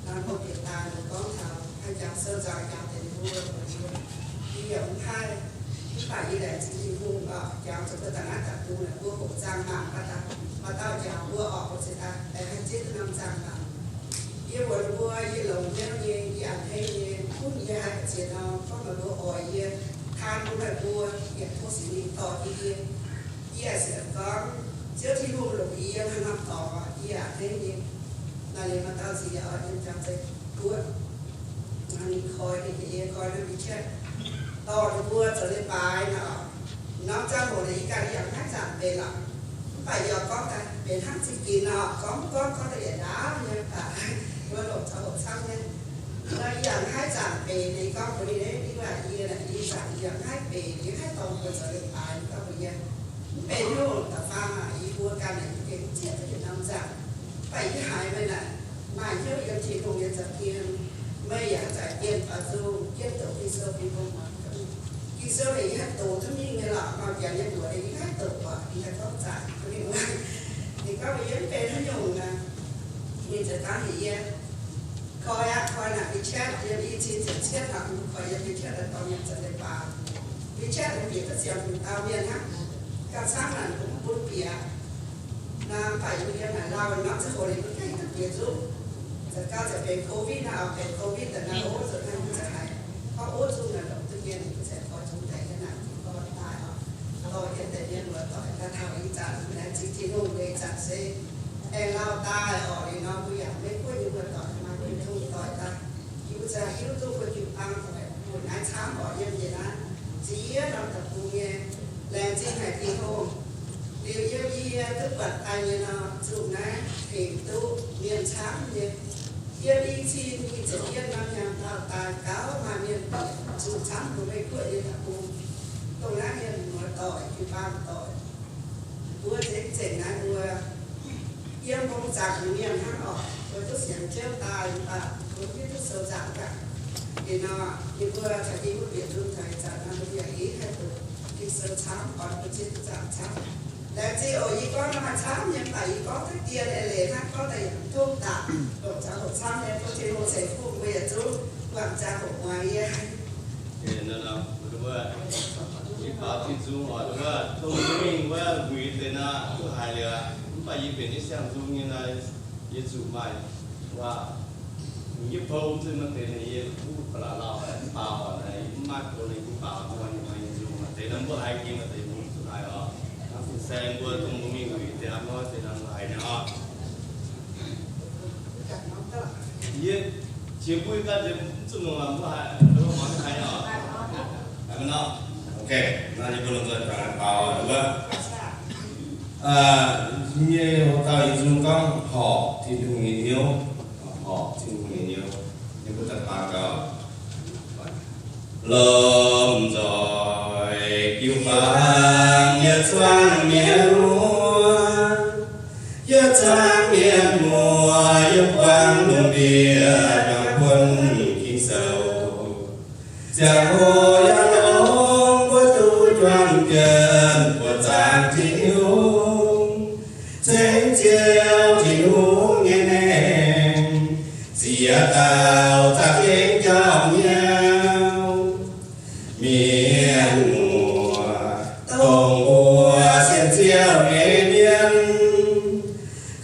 Naaiv mbuo bieqc daaih ninh gorngv taux haih jangx sou zaangc jangx deix ninh mbuo, yie yaac mv haih. Mv baac yie laengz zingh Tin-Hungh orqc, jangx zuqc mbuo daaih naaiv daaih bung naaic mbuo hoqc zaangc mangc, maaih dauh jangx mbuo orqc, mbuo ziouc daaih haih zieqv duqv norm zaangc mangc. Yie mbuox ninh mbuo, yie longx hnyouv nyei, yie a'hneiv nyei, gunv yie haih ziex norm, gorngv meih mbuo oix yie, kaan bun meih mbuo, yaac tov Singx Lingh dorh jienv yie. Yie sienx gorngv Ziouv Tin-Hungh longc yie yiem haaix norm dorngx, yie a'hneiv nyei. Naaiv liuz maaih dauh ziex oix yiem Jangx Zeiz Guoqv, ninh koi, ninh bieqc yie koi naaiv WeChat, dorh ninh mbuo zoux leiz-baaix nor. Norm ziangh hoc naaic yie ganh yaac maiv zanc benx lorqc. Mv baac yie gorngv daaih benx hnangv zingh ginx nor, gorngv mv gorngv, gorngv daaih yietc ndaauv nyei, mv baac mbuo longc taux hoqc camv nyei. Nor yie yaac maiv zanc benx, ninh gorngv mbuox ninh, ninh waac yie naaic, yie zanc yie yaac maiv benx, yie maiv dorh mbuo zoux leiz-baaix, ninh gorngv mbuox yie, mv benx hnyouv da'faam aac, yie mbuo ganh naaic yie gengh zieqv duqv yietc norm zanc. Mv baac yie haiz meih naaic maaih hnyouv yiem Tin-Hungh nyei za'gengh, meih yaac haih zaaic bienh faaux nzung jienv doqc Ging-Sou bun mbuo muangx. Ging-Sou naaic yie haih doqc duqv mingh nyei lorqc, maaih janx nyei mbuox yie maiv haih doqc aqv, yie haih gorngv zaaic duqv mingh. Ninh gorngv mbuox yie mv benx haaix nyungc aqv. Ninh ziouc gorngv heuc yie koi aqv, koi naaic WeChat yiem i cin ziepc cietv hnangv, koi yiem WeChat daaih dorh mienh zoux leiz-baaix. WeChat mbuo bieqc duqv ziepc hmz dauh mienh hnangv. Gauh camv naaic mbuo mv bun bieqc. Naaiv mv baac yie mbuo yiem naaic lauh norm ziangh hoc ninh mbuo gengh duqv bieqc nzungv. Za'gengh ziouc benx COVID naaiv, benx COVID daaih naaiv, ov, zuqc naaiv mbuo ziouc haiz gorngv ov zungv naaic longc duqv mienh, ninh mbuo ziouc koi zungv deix yiem naaic, ninh mbuo daaih oc. Dorh yiem deix mienh muoz-doic daaih taux ih zanc, laengz zingh Tin-Hungh, ih zanc se aengx lauh daaih orqc. Liuz nor mbuo yaac Meiv Guoqv nyei muoz-doic maaih mbuo Tin-Hungh doic daaih, yie mbuo ziouc hiuv duqv mbuo jiu-baang doic mbuo naaiv camv orqc, yiem njiec naaiv ziex norm deic-bung nyei. Laengz zingh haic Tin-Hungh. Liuz yiem yie duqv buatc daaih nyei nor, zuqc naaiv tengx duqv mienh camv nyei. Yiem i cin nyic ziepc yietv norm hnyangx taux daaih gauh maaih mienh bieqc zuqc camv mbuo Meiv Guoqv nyei deic-bung, dongh naaiv mienh muoz-doic, jiu-baang doic, mbuo nzengc nzengc naaiv mbuo yiem mbong zaangc nyei mienh hnangv orqc. Mbuo duqv sienx Ziouv daaih mv baac mbuo mv hiuv duqv sou zaangc gaax. Liuz nor, ninh mbuo caux yie mbuo bieqc nzung taux ih zanc nor, mbuo yaac haih doqc Ging-Sou camv, oix mbuo zieqv duqv zaangc camv. Laengz zingh oc. Yie gorngv nor maaih camv nyei, mv baac yie gorngv daaih dien leiz-leiz hnangv, gorngv daaih yaac mv tongv daaih. Longc ziangh hoc camv nyei, tov Tin-Hungh ceix fuqv mbuo yietc zungv, buangh ziangh hoc muangx yie. Yie baaux Tin-Hungh oc, wuov tong mingh wuov muic deix naaiv duqv haiz liuz, mv baac yie benx jienv siang-nzung nyei naaiv, yie zuqc maaih waac, yie pou mv zeiz maaih deix naaic, yie kuv ba'laqc lauh mv baac oc naaic, mv maaih pou naaic, yie baaux nor nyei maaih nzung maaih deix naaiv mbuo haiz jiex maaih deix mbuo zuqc haiz oc. Hnangv fin-saeng mbuo dongh mbuo mingh muic deix hnangv nor, deix hnangv haiz nyei oc. Yie qiex mbuo ganh mv zuqc longc mbuo haiz, mbuo muangx haiz oc. Haiz maiv nor? Ok, naaiv yie mbuo lomh nzoih daaih baaux wuov. Nyei hoc dauh yie nzung gorngv horpc Tin-Hungh nyei hnyouv, horpc Tin-Hungh nyei hnyouv. Yie mbuo daaih baaux gaax. Lomh nzoih jiu-baang yietc zungv mienh muoz, yietc zungv mienh muoz, yiem buangv lungh ndiev yangh buonv Ging-Sou. Ziangh hoc yaac longx mbuo duqv juang jienv buoqc zaangc Tin-Hungh, ceng Ziouv Tin-Hungh nyei mengh, ziex dauh za'gengh jauv nyauv. Mienh muoz, dongh mbuo sienx Ziouv nyei mienh,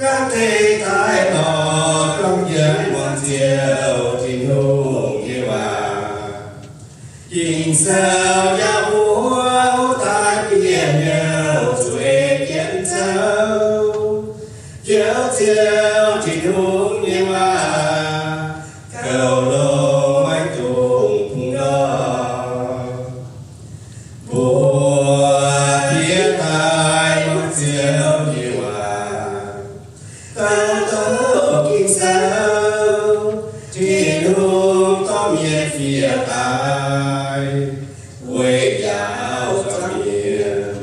ganh deix daaih lorz juang jienv muangx Ziouv Tin-Hungh nyei waac. Ging-Sou njaaux mbuo daaih bieqc hnyouv zueiz jienv Ziouv, njoux Ziouv Tin-Hungh nyei waac, goux longx maiv dungx bungx ndortv. daaih, weic njaaux zuangx mienh,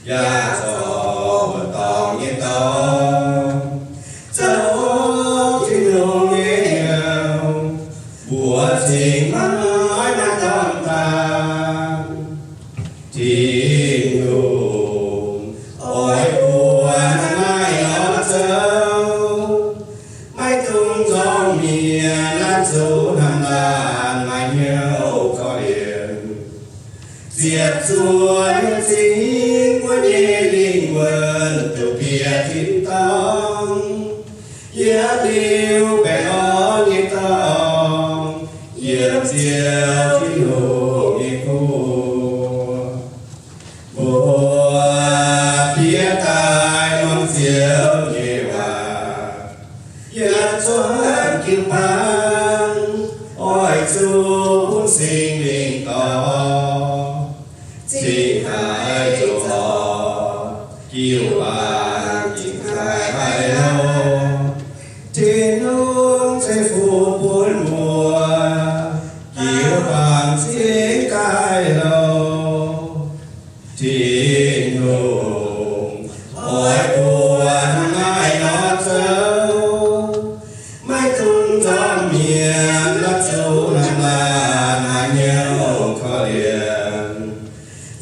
yaac zorc mbuo dorngc nyei dorngx, zoux Tin-Hungh nyei hnyouv, mbuox cingx maiv maaih dorngx daaih. Tin-Hungh oix mbuo hnangv naaiv nor zoux, maiv dungx nzorng mienh, laanh zuqc hnamv laanh maaih hnyouv korv-lienh. Ziepc zuoqv nyei zingx mbuo nyei lingh wuonh duqv bieqc tin-dorngh, yietc liuz baengh orn nyei dorngx, yiem Ziouv Tin-Hungh nyei guoqv. Mbuo bieqc daaih muangx Ziouv nyei waac, yaac zuangx jiu-baang, oix zuqc bun Singx Lingh dorh, cingx haih zoux lorqc, jiu-baang cingx haih haih lorqc. Tin-Hungh ceix fuqv bun mbuo, jiu-baang cingx haih lorqc. Tin-Hungh oix mbuo hnangv naaiv nor zoux, maiv dungx nzorng mienh, laanh zuqc hnamv laanh maaih hnyouv korv-lienh.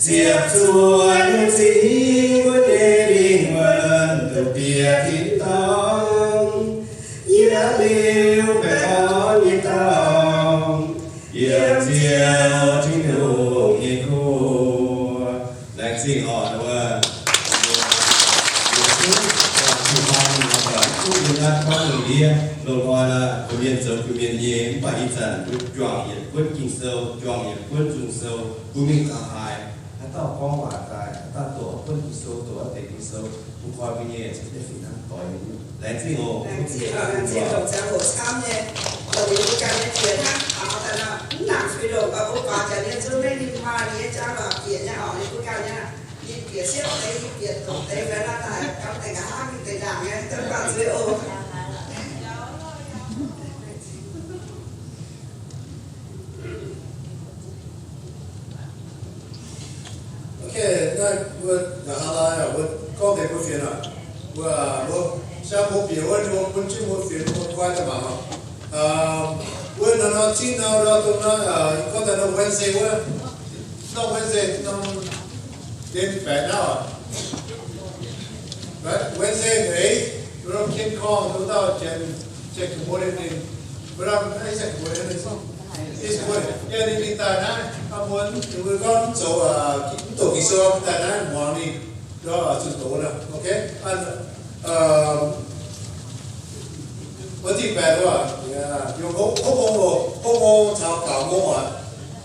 Ziepc zuoqv nyei zingx mbuo nyei lingh wuonh duqv bieqc tin-dorngh, yietc liuz baengh orn nyei dorngx, yiem Ziouv Tin-Hungh nyei guoqv. Laengz zingh oc, wuov, Yesu, Tin-Hungh, zuqc mbuo nyei naaiv gorngv lungh ndiev, loz-hnoi nor, mbuo mienh zoux Iu-Mienh nyei, mv baac ih zanc mbuo juangc yietc buonv Ging-Sou, juangc yietc buonv nzung sou, mbuo mingh taux haaix, haaix dauh gorngv waac daaih, haaix dauh doqc buonv Ging-Sou, doqc deix Ging-Sou, mbuo koi mbuo nyei, mbuo nyei fih hnangv doix nyei. Laengz zingh oc. Laengz zingh oc, laengz zingh oc, ziangh hoc camv nyei. Dongh ninh mbuo ganh nyei bieqc hnangv taux daaih nor, mv nangc fih longc, mbuo guaax jaax nyei nzunv maiv ninh maaih ninh nyei jauv lorqc bieqc nyei oc, ninh mbuo ganh nyei. Ninh bieqc siepv deix, ninh bieqc doqc deix, fai nor daaih gamh deix nqa'haav mingh deix ndaangc nyei, domh baac zuiz oc. Ok, naaiv mbuo nqa'haav laai aqv, mbuo gorngv deix mbuo fienx aqv. Mbuo, mbuo, shan mbuo bieqc wuov, mbuo bun jienv mbuo fienx mbuo guai daaih mangc oc. Wuov nor, nor, zinh nor, nor, dongh nor, gorngv daaih nor Wednesday wuov, nor Wednesday, nor, deix baeqc naaiv aqv. Right? Wednesday eix, mbuo norm kien korngh, mbuo dauh janx, janx Cambodia ninh, mbuo norm, naaiv janx Cambodia ninh, East Coast, yie ninh mingh daaih naaiv, aa, mbuo, mbuo gorngv mv zoux, mv doqc Ging-Sou daaih naaiv muangx ninh, ndortv zuqc doz nor, ok? Wuov dingh baeqc wuov, yiem hopv, hopv mong oc, hopv mong caux gaux mong aqv.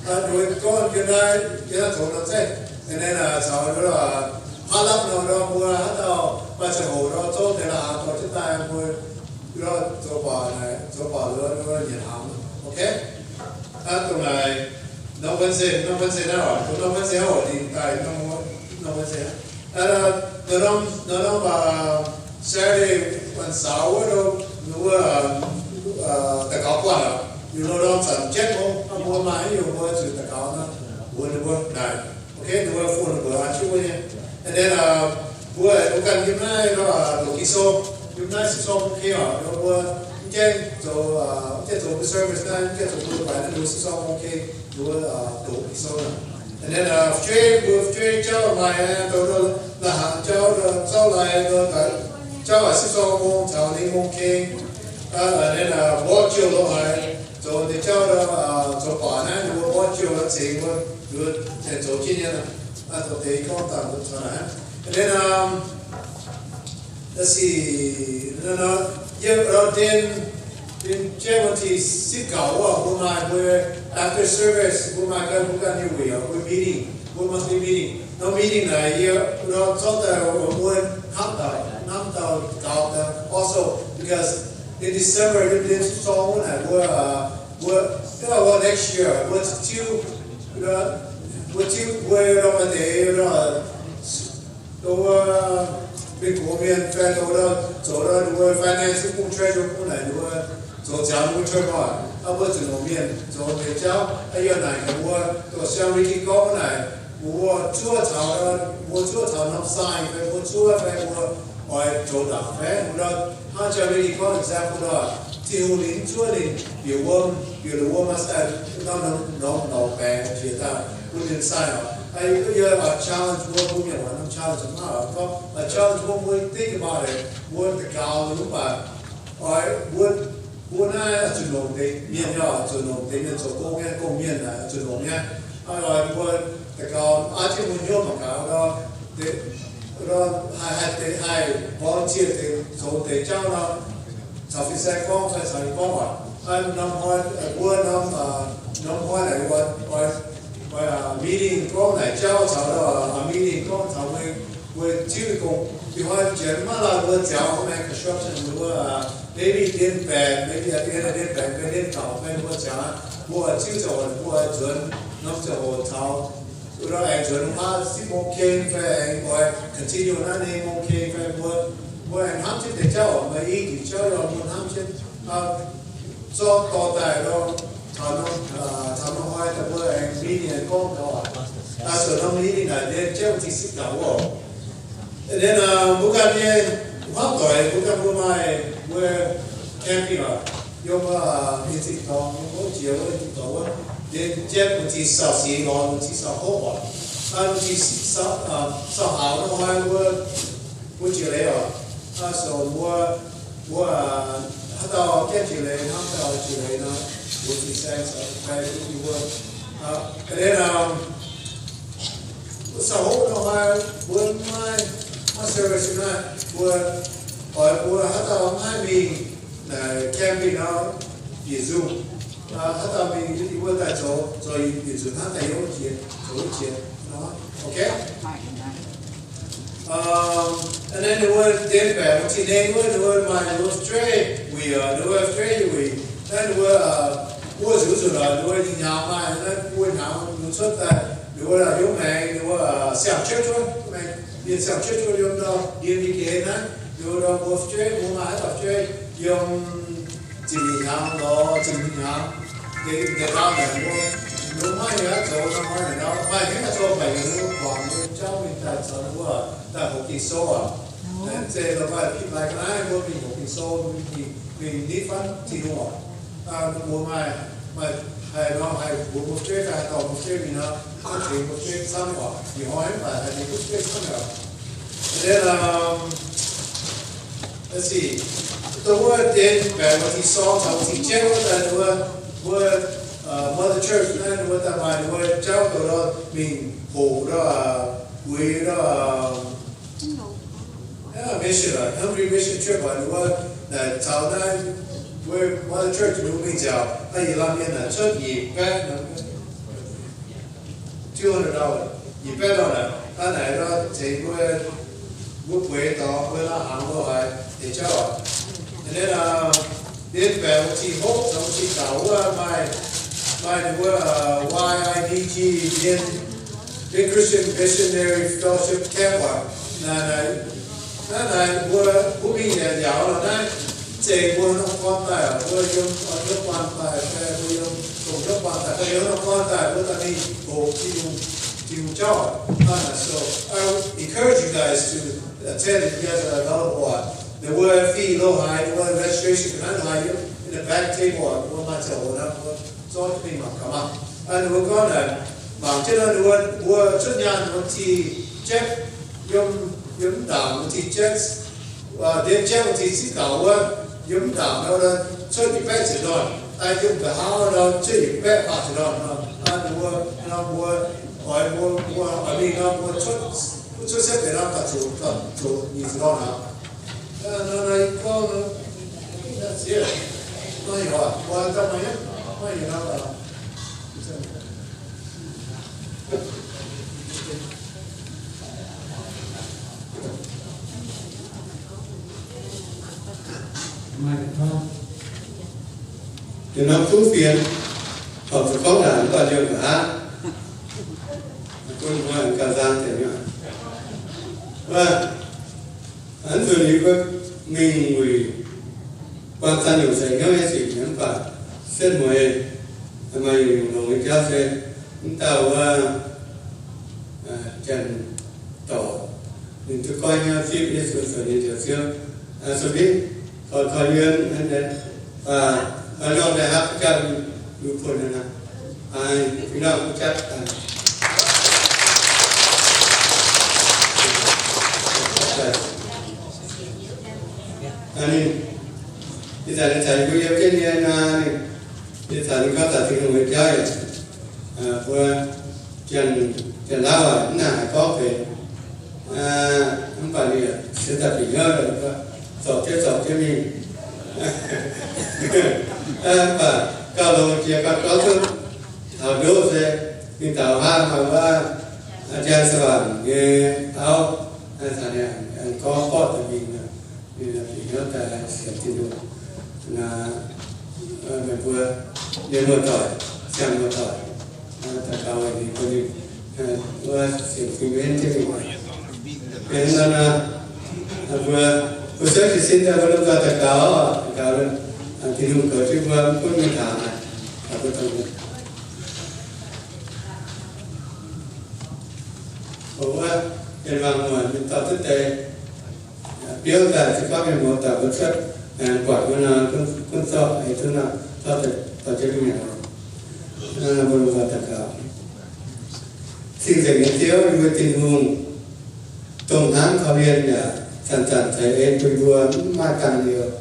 Ninh mbuo gorngv yiem naaiv, yiem naaiv zoux nor zeiv, and then caux haav lamh nor, nor mbuo haaix dauh maaih ziangh hoc nor zouv deix la'haaix dorh jienv daaih mbuo nor zoux baac naaic, zoux baac nor nyietc hnaangx, ok? Aa, dongh naaic, norm Wednesday, norm Wednesday naaiv oc, dongh norm Wednesday oc, ninh daaih norm, norm Wednesday aqv. Aa, norm, norm baac Saturday, วันเสาร์ wuov, ninh mbuo daux gaux buatc aqv. Ninh mbuo norm zanc jienv mbuo, mbuo maaih haaix nyungc mbuo zuqc daux gaux nor, mbuox ninh mbuo naaic. Ok, ninh mbuo phone ninh mbuo an jienv mbuo nyei. And then, mbuo, mbuo ganh yiem naaiv nor, doqc Ging-Sou, yiem naaiv six o'clock ok oc. Nor mbuo mv gaengh zoux, mv gaengh zoux mbuo service naaiv, mv gaengh zoux mbuo guaix naaiv, mbuo six o'clock ok, mbuo doqc Ging-Sou nor. And then, fu'jueiv, mbuo fu'jueiv jauv maaih, doqc la'haaix jauv, zauv lai, jauv six o'clock mong caux ninh mong ok. And then, mborqv jiouh lorqc haic, zoux deix jauv, zoux baac naaiv, mbuo mborqv jiouh lorqc cingx mbuo, mbuo zoux jienv nyei. Doqc deix gorngv dangh mbuo caux naaic. And then, let's see, yiem lorqc dien, dien January สิบเก้า wuov, mbuo maaih mbuo after service, mbuo maaih ganh mbuo ganh nyei wuic, mbuo meeting, mbuo monthly meeting. Nor meeting naaic yie nor zorqv daaih mbuo hnamv dauh, hnamv dauh gaux daaih also, because in December, yiem dien zorng wuov naaic mbuo, mbuo, wuov next year mbuo ziouc, mbuo ziouc mbuo nor maaih deix nor, dongh wuov Meiv Guoqv mienh fai dongh nor zoux nor ninh mbuo finance bung treasurer bung naaic ninh mbuo zoux ziangx mbuo term oc. Mbuo zuqc longc mienh zoux deix jauv. Yie naaic mbuo, dongh Ricky gorngv naaic, mbuo zuov taux, mbuo zuov taux norm sign fai mbuo zuov fai mbuo oix zoux ndaangc fai mbuo hnangv Ricky gorngv example nor, Tin-Hungh ninh zuov ninh bieqc wuom, bieqc wuom maaih sai norm norm norm baengc jiex daaih bun ninh sign oc. Yie oix challenge mbuo, mbuo mienh oix norm challenge maiv oc, gorngv oix challenge mbuo, mbuo think about it, mbuo daux gaux mv baac oix mbuo, mbuo naaiv zuqc longc deix mienh, zuqc longc deix mienh zoux gong nyei, gong-mienh zuqc longc nyei. Oix mbuo daux gaux, aa, jienv mbuo hnyouv mangc gaax, haih, haih volunteer deix zoux deix jauv nor, caux fin-saeng gorngv fai caux yie gorngv oc. Norm hnoi, mbuo norm, norm hnoi naaic, meeting gorngv naaic jauv caux, meeting gorngv caux mbuo, mbuo ziuv gong. Ih hnoi jiex maiv laaih mbuo ziangx maengx construction mbuo, maybe ndiev baengc, maybe ndiev baengc, maybe ndiev gauh, fai mbuo ziangx, mbuo ziuv ziangh hoc mbuo nzuonx norm ziangh hoc caux, wuov nor aengx nzuonx hnangv siv mong keng fai aengx oix continue naaiv hmz mong keng fai mbuo, mbuo aengx hnamv jienv deix jauv, maaih i diuc jauv yaac mbuo hnamv jienv, zorqv dorh daaih nor, taux norm hnoi daaih mbuo aengx meeting gorngv gaux. Daaih zoux norm meeting naaic ndiev jauv ziqc siv gaux wuov. Then mbuo ganh nyei hmuangv doic, mbuo ganh mbuo maaih mbuo camping oc, yiem nyei zinh dorngx, yiem wuov jiex wuov zinh dorngx wuov, then jepv wuov zinh sau-sic lorz wuov zinh sau-hoqv oc. Wuov zinh sau-haaux nor hnoi mbuo, mbuo jiex leiz oc. So mbuo, mbuo haaix dauh jepv jiex leiz, haaix dauh jiex leiz nor, mbuo fin-saeng caux fai mbuo, then sau-hoqv nor hnoi mbuo maiv, maiv service naaiv, mbuo oix mbuo haaix dauh maiv mingh naaic camping nor, bieqc nzung. Haaix dauh mingh yie mbuo daaih zoux, zoux yietc nzunc hnangv daaih yiem wuov jiex, zoux wuov jiex nor, okay? And then ninh mbuo ndiev baeqc wuov zinh nengh wuov, ninh mbuo maaih ninh mbuo straight wuic, ninh mbuo straight wuic. Naaiv ninh mbuo buo nzunc nzunc oc, ninh mbuo hnyangx maaih naaiv buo hnyangx ninh cuotv daaih, ninh mbuo yiem maengx, ninh mbuo siang-cuotv cuotv, mienh siang-cuotv cuotv yiem ndau, yiem nyei geh naaiv, ninh mbuo ndau mbuo straight, mbuo maaih haaix dauh straight yiem ziepc nyeic hnyangx lorz ziepc nyeic hnyangx, deix ndau naaic mbuo, mbuo maiv hiuv duqv zoux nor, maaih hnyouv zoux, maaih hnyouv zoux, maaih hnyouv guangc mbuo jauv mingh daaih caux mbuo daaih hoqc Ging-Sou oc. Zeiz lorqc, maaih ga'naaiv mbuo mingh hoqc Ging-Sou, mingh nitv fatv Tin-Hungh oc. Mbuo maaih, maaih haih nor haih mbuox mbuo straight, haih dorh mbuo straight mingh nor, maiv tengx mbuo straight camv oc. Ih hnoi mv baac haih tengx mbuo straight camv oc. Then, let's see, dongh wuov deix baeqc wuov zinh sorng caux wuov zinh jeiv wuov daaih, wuov, wuov mother church naaiv wuov daaih maaih wuov jauv douz lorh mingh hoqc lorh, uix lorh, mission, Hungary mission trip wuov, naaic caux naaiv wuov mother church mbuo mingh nziaauc, naaiv yietc lamh mienh naaic cuotv nyic baeqv, two hundred dollars, nyic baeqv dollars naaic, naaiv naaic nor tengx mbuo, mbuo bueix dorngx mbuo la'hnaangx mbuo haiz deix jauv. And then, ndiev baeqc wuov zinh hopv caux wuov zinh gaux wuov maaih, maaih ninh mbuo Y I D G, Young Christian Missionary Fellowship Camp oc. Naaiv, naaiv, naaiv naaic mbuo, mbuo mingh nyanc nyauz lorh naaiv, mv zeiz mbuo norm gorn daaih, mbuo yiem norm gorn daaih, fai mbuo yiem dongh norm gorn daaih, fai yiem norm gorn daaih mbuo daaih mingh hoqc Tin-Hungh, Tin-Hungh jauv oc. So I encourage you guys to attend if you guys are available oc. Ninh mbuo fee lo haaix, ninh mbuo registration ga'naaiv lo haaix, in the back table oc, mbuo maaih ziangh hoc naaiv mbuo zorqv mingh mangc gaax maah. Ninh mbuo gorngv naaic, mangc jienv nor ninh mbuo, mbuo cuotv nyaanh wuov zinh jeiv, yiem, yiem mv ndaangc wuov zinh jeiv, ndiev jeiv wuov zinh ziqv gaux wuov, yiem mv ndaangc nor cuotv nyic baeqv ziepc ndorn, yiem nqa'haav nor cuotv nyic baeqv faah ziepc ndorn nor, ninh mbuo, nor mbuo, oix mbuo, mbuo oix mingh nor mbuo cuotv, cuotv setv deix nor gauh zuqc, gauh zuqc nyic ziepc ndorn aqv. Nor, nor, gorngv, nor, sieqv, nor, heuc, mbuo daaih maaih, maaih heuc nor, Maaih gorngv, yietc norm kuv fienx, horpc zuqc gorngv naaic mv baac yiem nqa'haav. Bun mbuo gauh nzang deix nyei. Wuov, hnangv nzunc yie mbuo mingh wuic buangh zanh nyungc seix hnyouv nyei sic nyei mv baac Setv mueiz, maaih nyungc-nyungc longx nyei jauv se mv dauh wuov, janx-dorc, ninh duqv goiv hnyouv zipv Yesu zoux ninh njoux Ziouv. Sou biv, korv-yuonh, korv-yuonh daaih hapv jauv yie bun naaiv. Aa, fih hnangv jatv. Ninh, ninh zanc, ninh zanc yie mbuo yiem jienv nyei nor, ninh zanc ninh gorngv taux Tin-Hungh nyei jauv yaac, mbuo Janx-Lauv aac, mv nangc haaix gorngv benx. Mv baac ninh se daaih bieqc hnyouv, zorc jienv zorc jienv mingh. Mv baac gauh longx jiex gauh gorngv duqv taux ndoqv se mingh daux haav maaih wuov aa, Janx-Saangc nyei auv, gorngv borqv daaih mingh, ninh bieqc hnyouv daaih sienx Tin-Hungh. Meih mbuo nyei muoz-doic, siang muoz-doic, daux gaux weic ninh bun ninh wuov sienx Tin-Hungh jienv mingh. Benx nor, mbuo, mbuo cuotv jiez sin daaih mbuo lomh nzoih daux gaux, daux gaux, Tin-Hungh goux jienv mbuo mv gunv mingh taux haaix, mbuo dongh wuov, mienh muoz-doic mienh dorh duqv deix biouv daaih, se gorngv mienh muoz-doic mbuo cuotv buatc wuov nor, gunv zorqv ei duqv nor, zorqv dorh jienv mingh mi'aqv. Mbuo lomh nzoih daux gaux. Cing-Nzengc nyei Ziouv, yie mbuo Tin-Hungh, dongh hnamv korv-lienh yaac zanc-zanc ceix en bun mbuo mv maaih ganh liuz,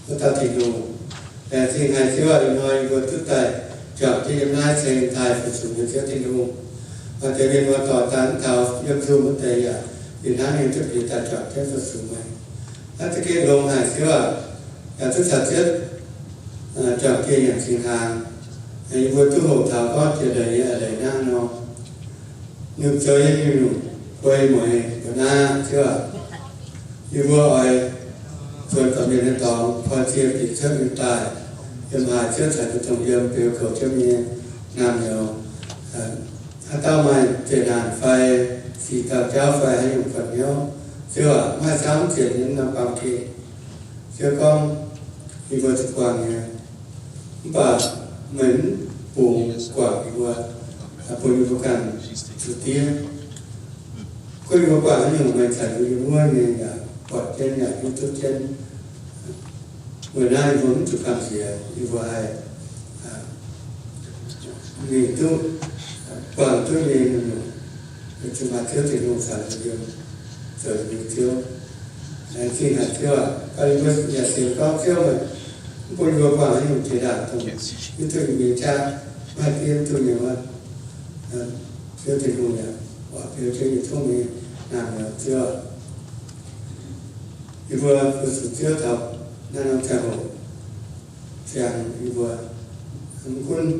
wuov dauh Tin-Hungh. Laengz zingh haic Ziouv aac, ih hnoi yie mbuo duqv daaih juangc jienv yiem naaiv ceng taaih fu-sux nyei Ziouv Tin-Hungh. Maaih deix mienh muoz-doic daaih mv taux yiem nzungh wuov deix yaac fih hnangv nyei duqv bieqc daaih juangc jienv fu-sux meih. Naaiv za'gengh longx haic Ziouv aac, yaac duqv caux Ziouv juangc dieh nyanc cingx hnaangx. Yie mbuo duqv hoqc taux gorngv jiex leiz nyei a'leiz hnangv nor, nyungc zoux nyei nyungc-nyungc bueix mueiz mbuo naaiv Ziouv aac. Yie mbuo oix zuonx dorh mienh nyei dorngx koi cie bieqc cuotv mingh daaih, yiem haaix Ziouv caux mbuo dongh yiem beu kouv Ziouv nyei naamh nyouz. Haaix dauh maaih zeqc naanc fai sic dauh jauv fai haaix nyungc buatc hnyouv, Ziouv aac, maaih camv zienc nyei norm baamh gen. Ziouv gorngv, yie mbuo zuqc guangc nyei, mv baac meih mv bungx guangc yie mbuo, bun yie mbuo ganh zuqc diev. Gunv yie mbuo guangc haaix nyungc meih caux yie mbuo yiem wuov nyei yaac buatc jienv yaac hiuv duqv jienv. Weic naaiv yie mbuo mv zuqc gamh nziex, yie mbuo haih mingh duqv, guangc duqv nyei nyungc-nyungc, zuqc maaih Ziouv Tin-Hungh caux yie mbuo yiem, zoux yie mbuo Ziouv. Laengz zingh haic Ziouv aac, baac yie mbuo yaac sienx gorngv Ziouv meih mv bun yie mbuo guangc haaix nyungc jiex ndaangc dongh hiuv duqv yie mbuo nyei jaav maaih diev duqv nyei wuov. Ziouv Tin-Hungh yaac oix beu jienv yietc zungv nyei naamh nyouz Ziouv aac. Yie mbuo fu-sux Ziouv taux naaiv norm ziangh hoc, ziangx yie mbuo mv gunv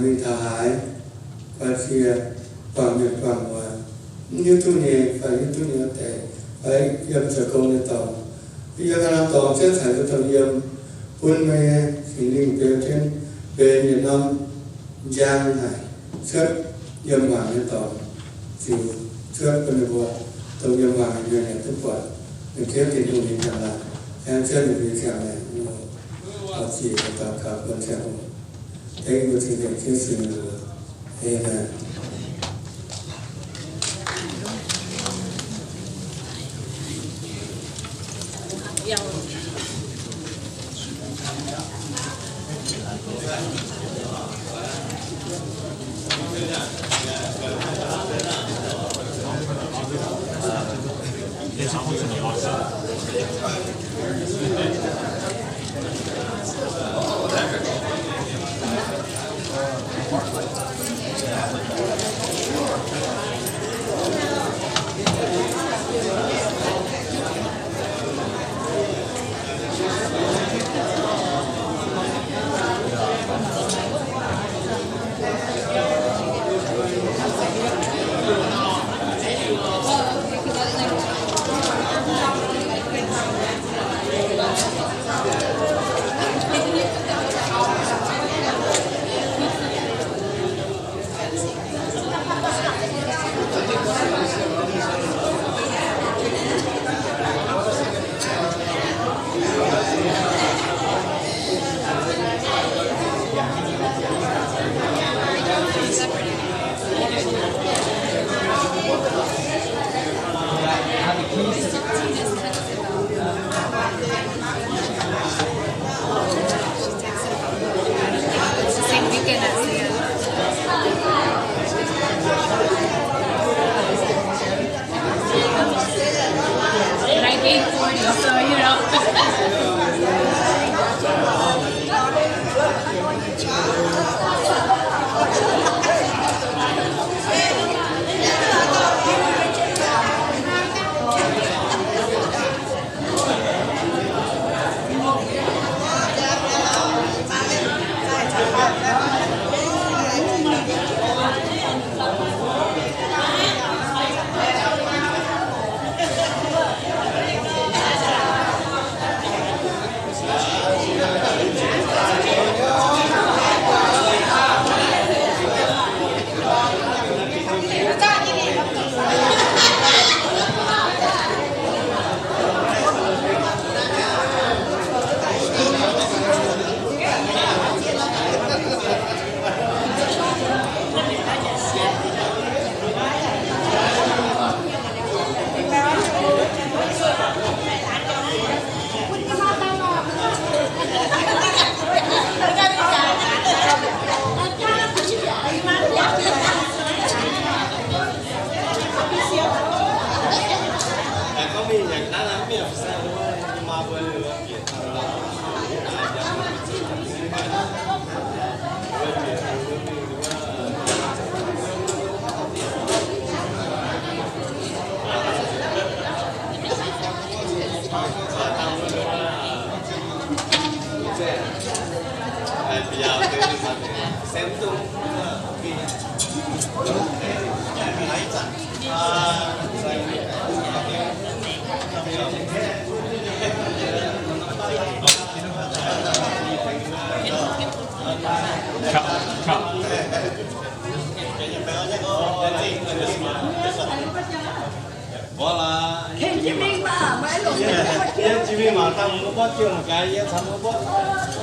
mingh taux haaix, guai cie, guangc mienh guangc muoz, mv hiuv duqv nyei fai hiuv duqv nyei wuov deix, fai yiem zoux gong nyei dorngx, yiem haaix norm dorngx Ziouv caux yie mbuo dongh yiem, bun meih nyei Singx Lingh beu jienv, benx yietc norm njang haic, cuotv yiem wangc nyei dorngx, ziux cuotv bun ninh mbuo dongh yiem wangc nyei mienh yaac duqv buatc ninh Ziouv Tin-Hungh nyei njang-laangc, aengx cuotv ninh mbuo nyei ziangh maengc. Oix ziec daux gaux bun ziangh hoc, dengv mbuo Tin-Hungh Ziouv Singx Lingh. Aamen. It's the same weekend as the, uh, nineteen forty, so, you know.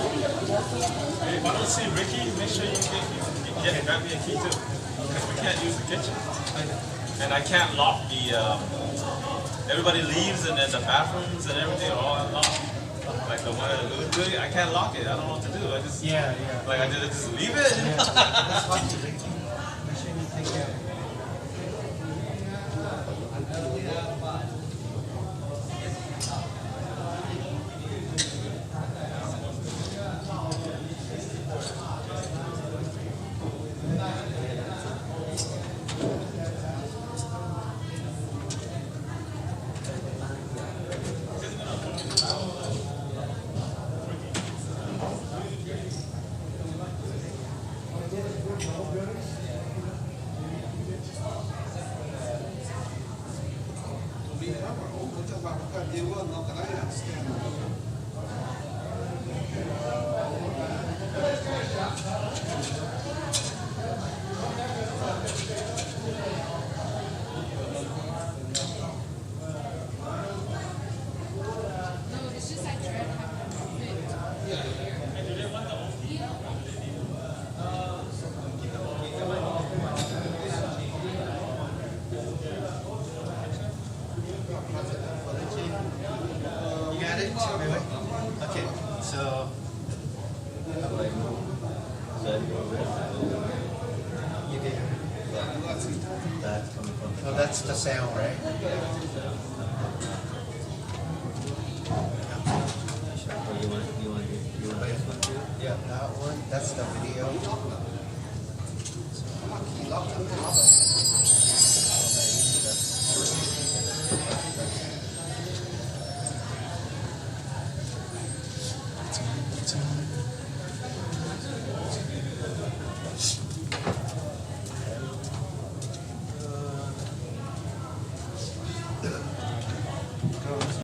Hey, if I don't see Ricky, make sure you get, you get, grab me a key too, 'cause we can't use the kitchen. And I can't lock the, um, everybody leaves and then the bathrooms and everything are all unlocked. Like the one at the Louis Vuitton, I can't lock it. I don't know what to do. I just, yeah, yeah, like, I just, just leave it. Yeah. That's fine. Make sure you take care of it. You got it? Okay, so, you did. That's coming from the, oh, that's the sound, right? Oh, you want, you want, you want this one too? Yeah, that one, that's the video.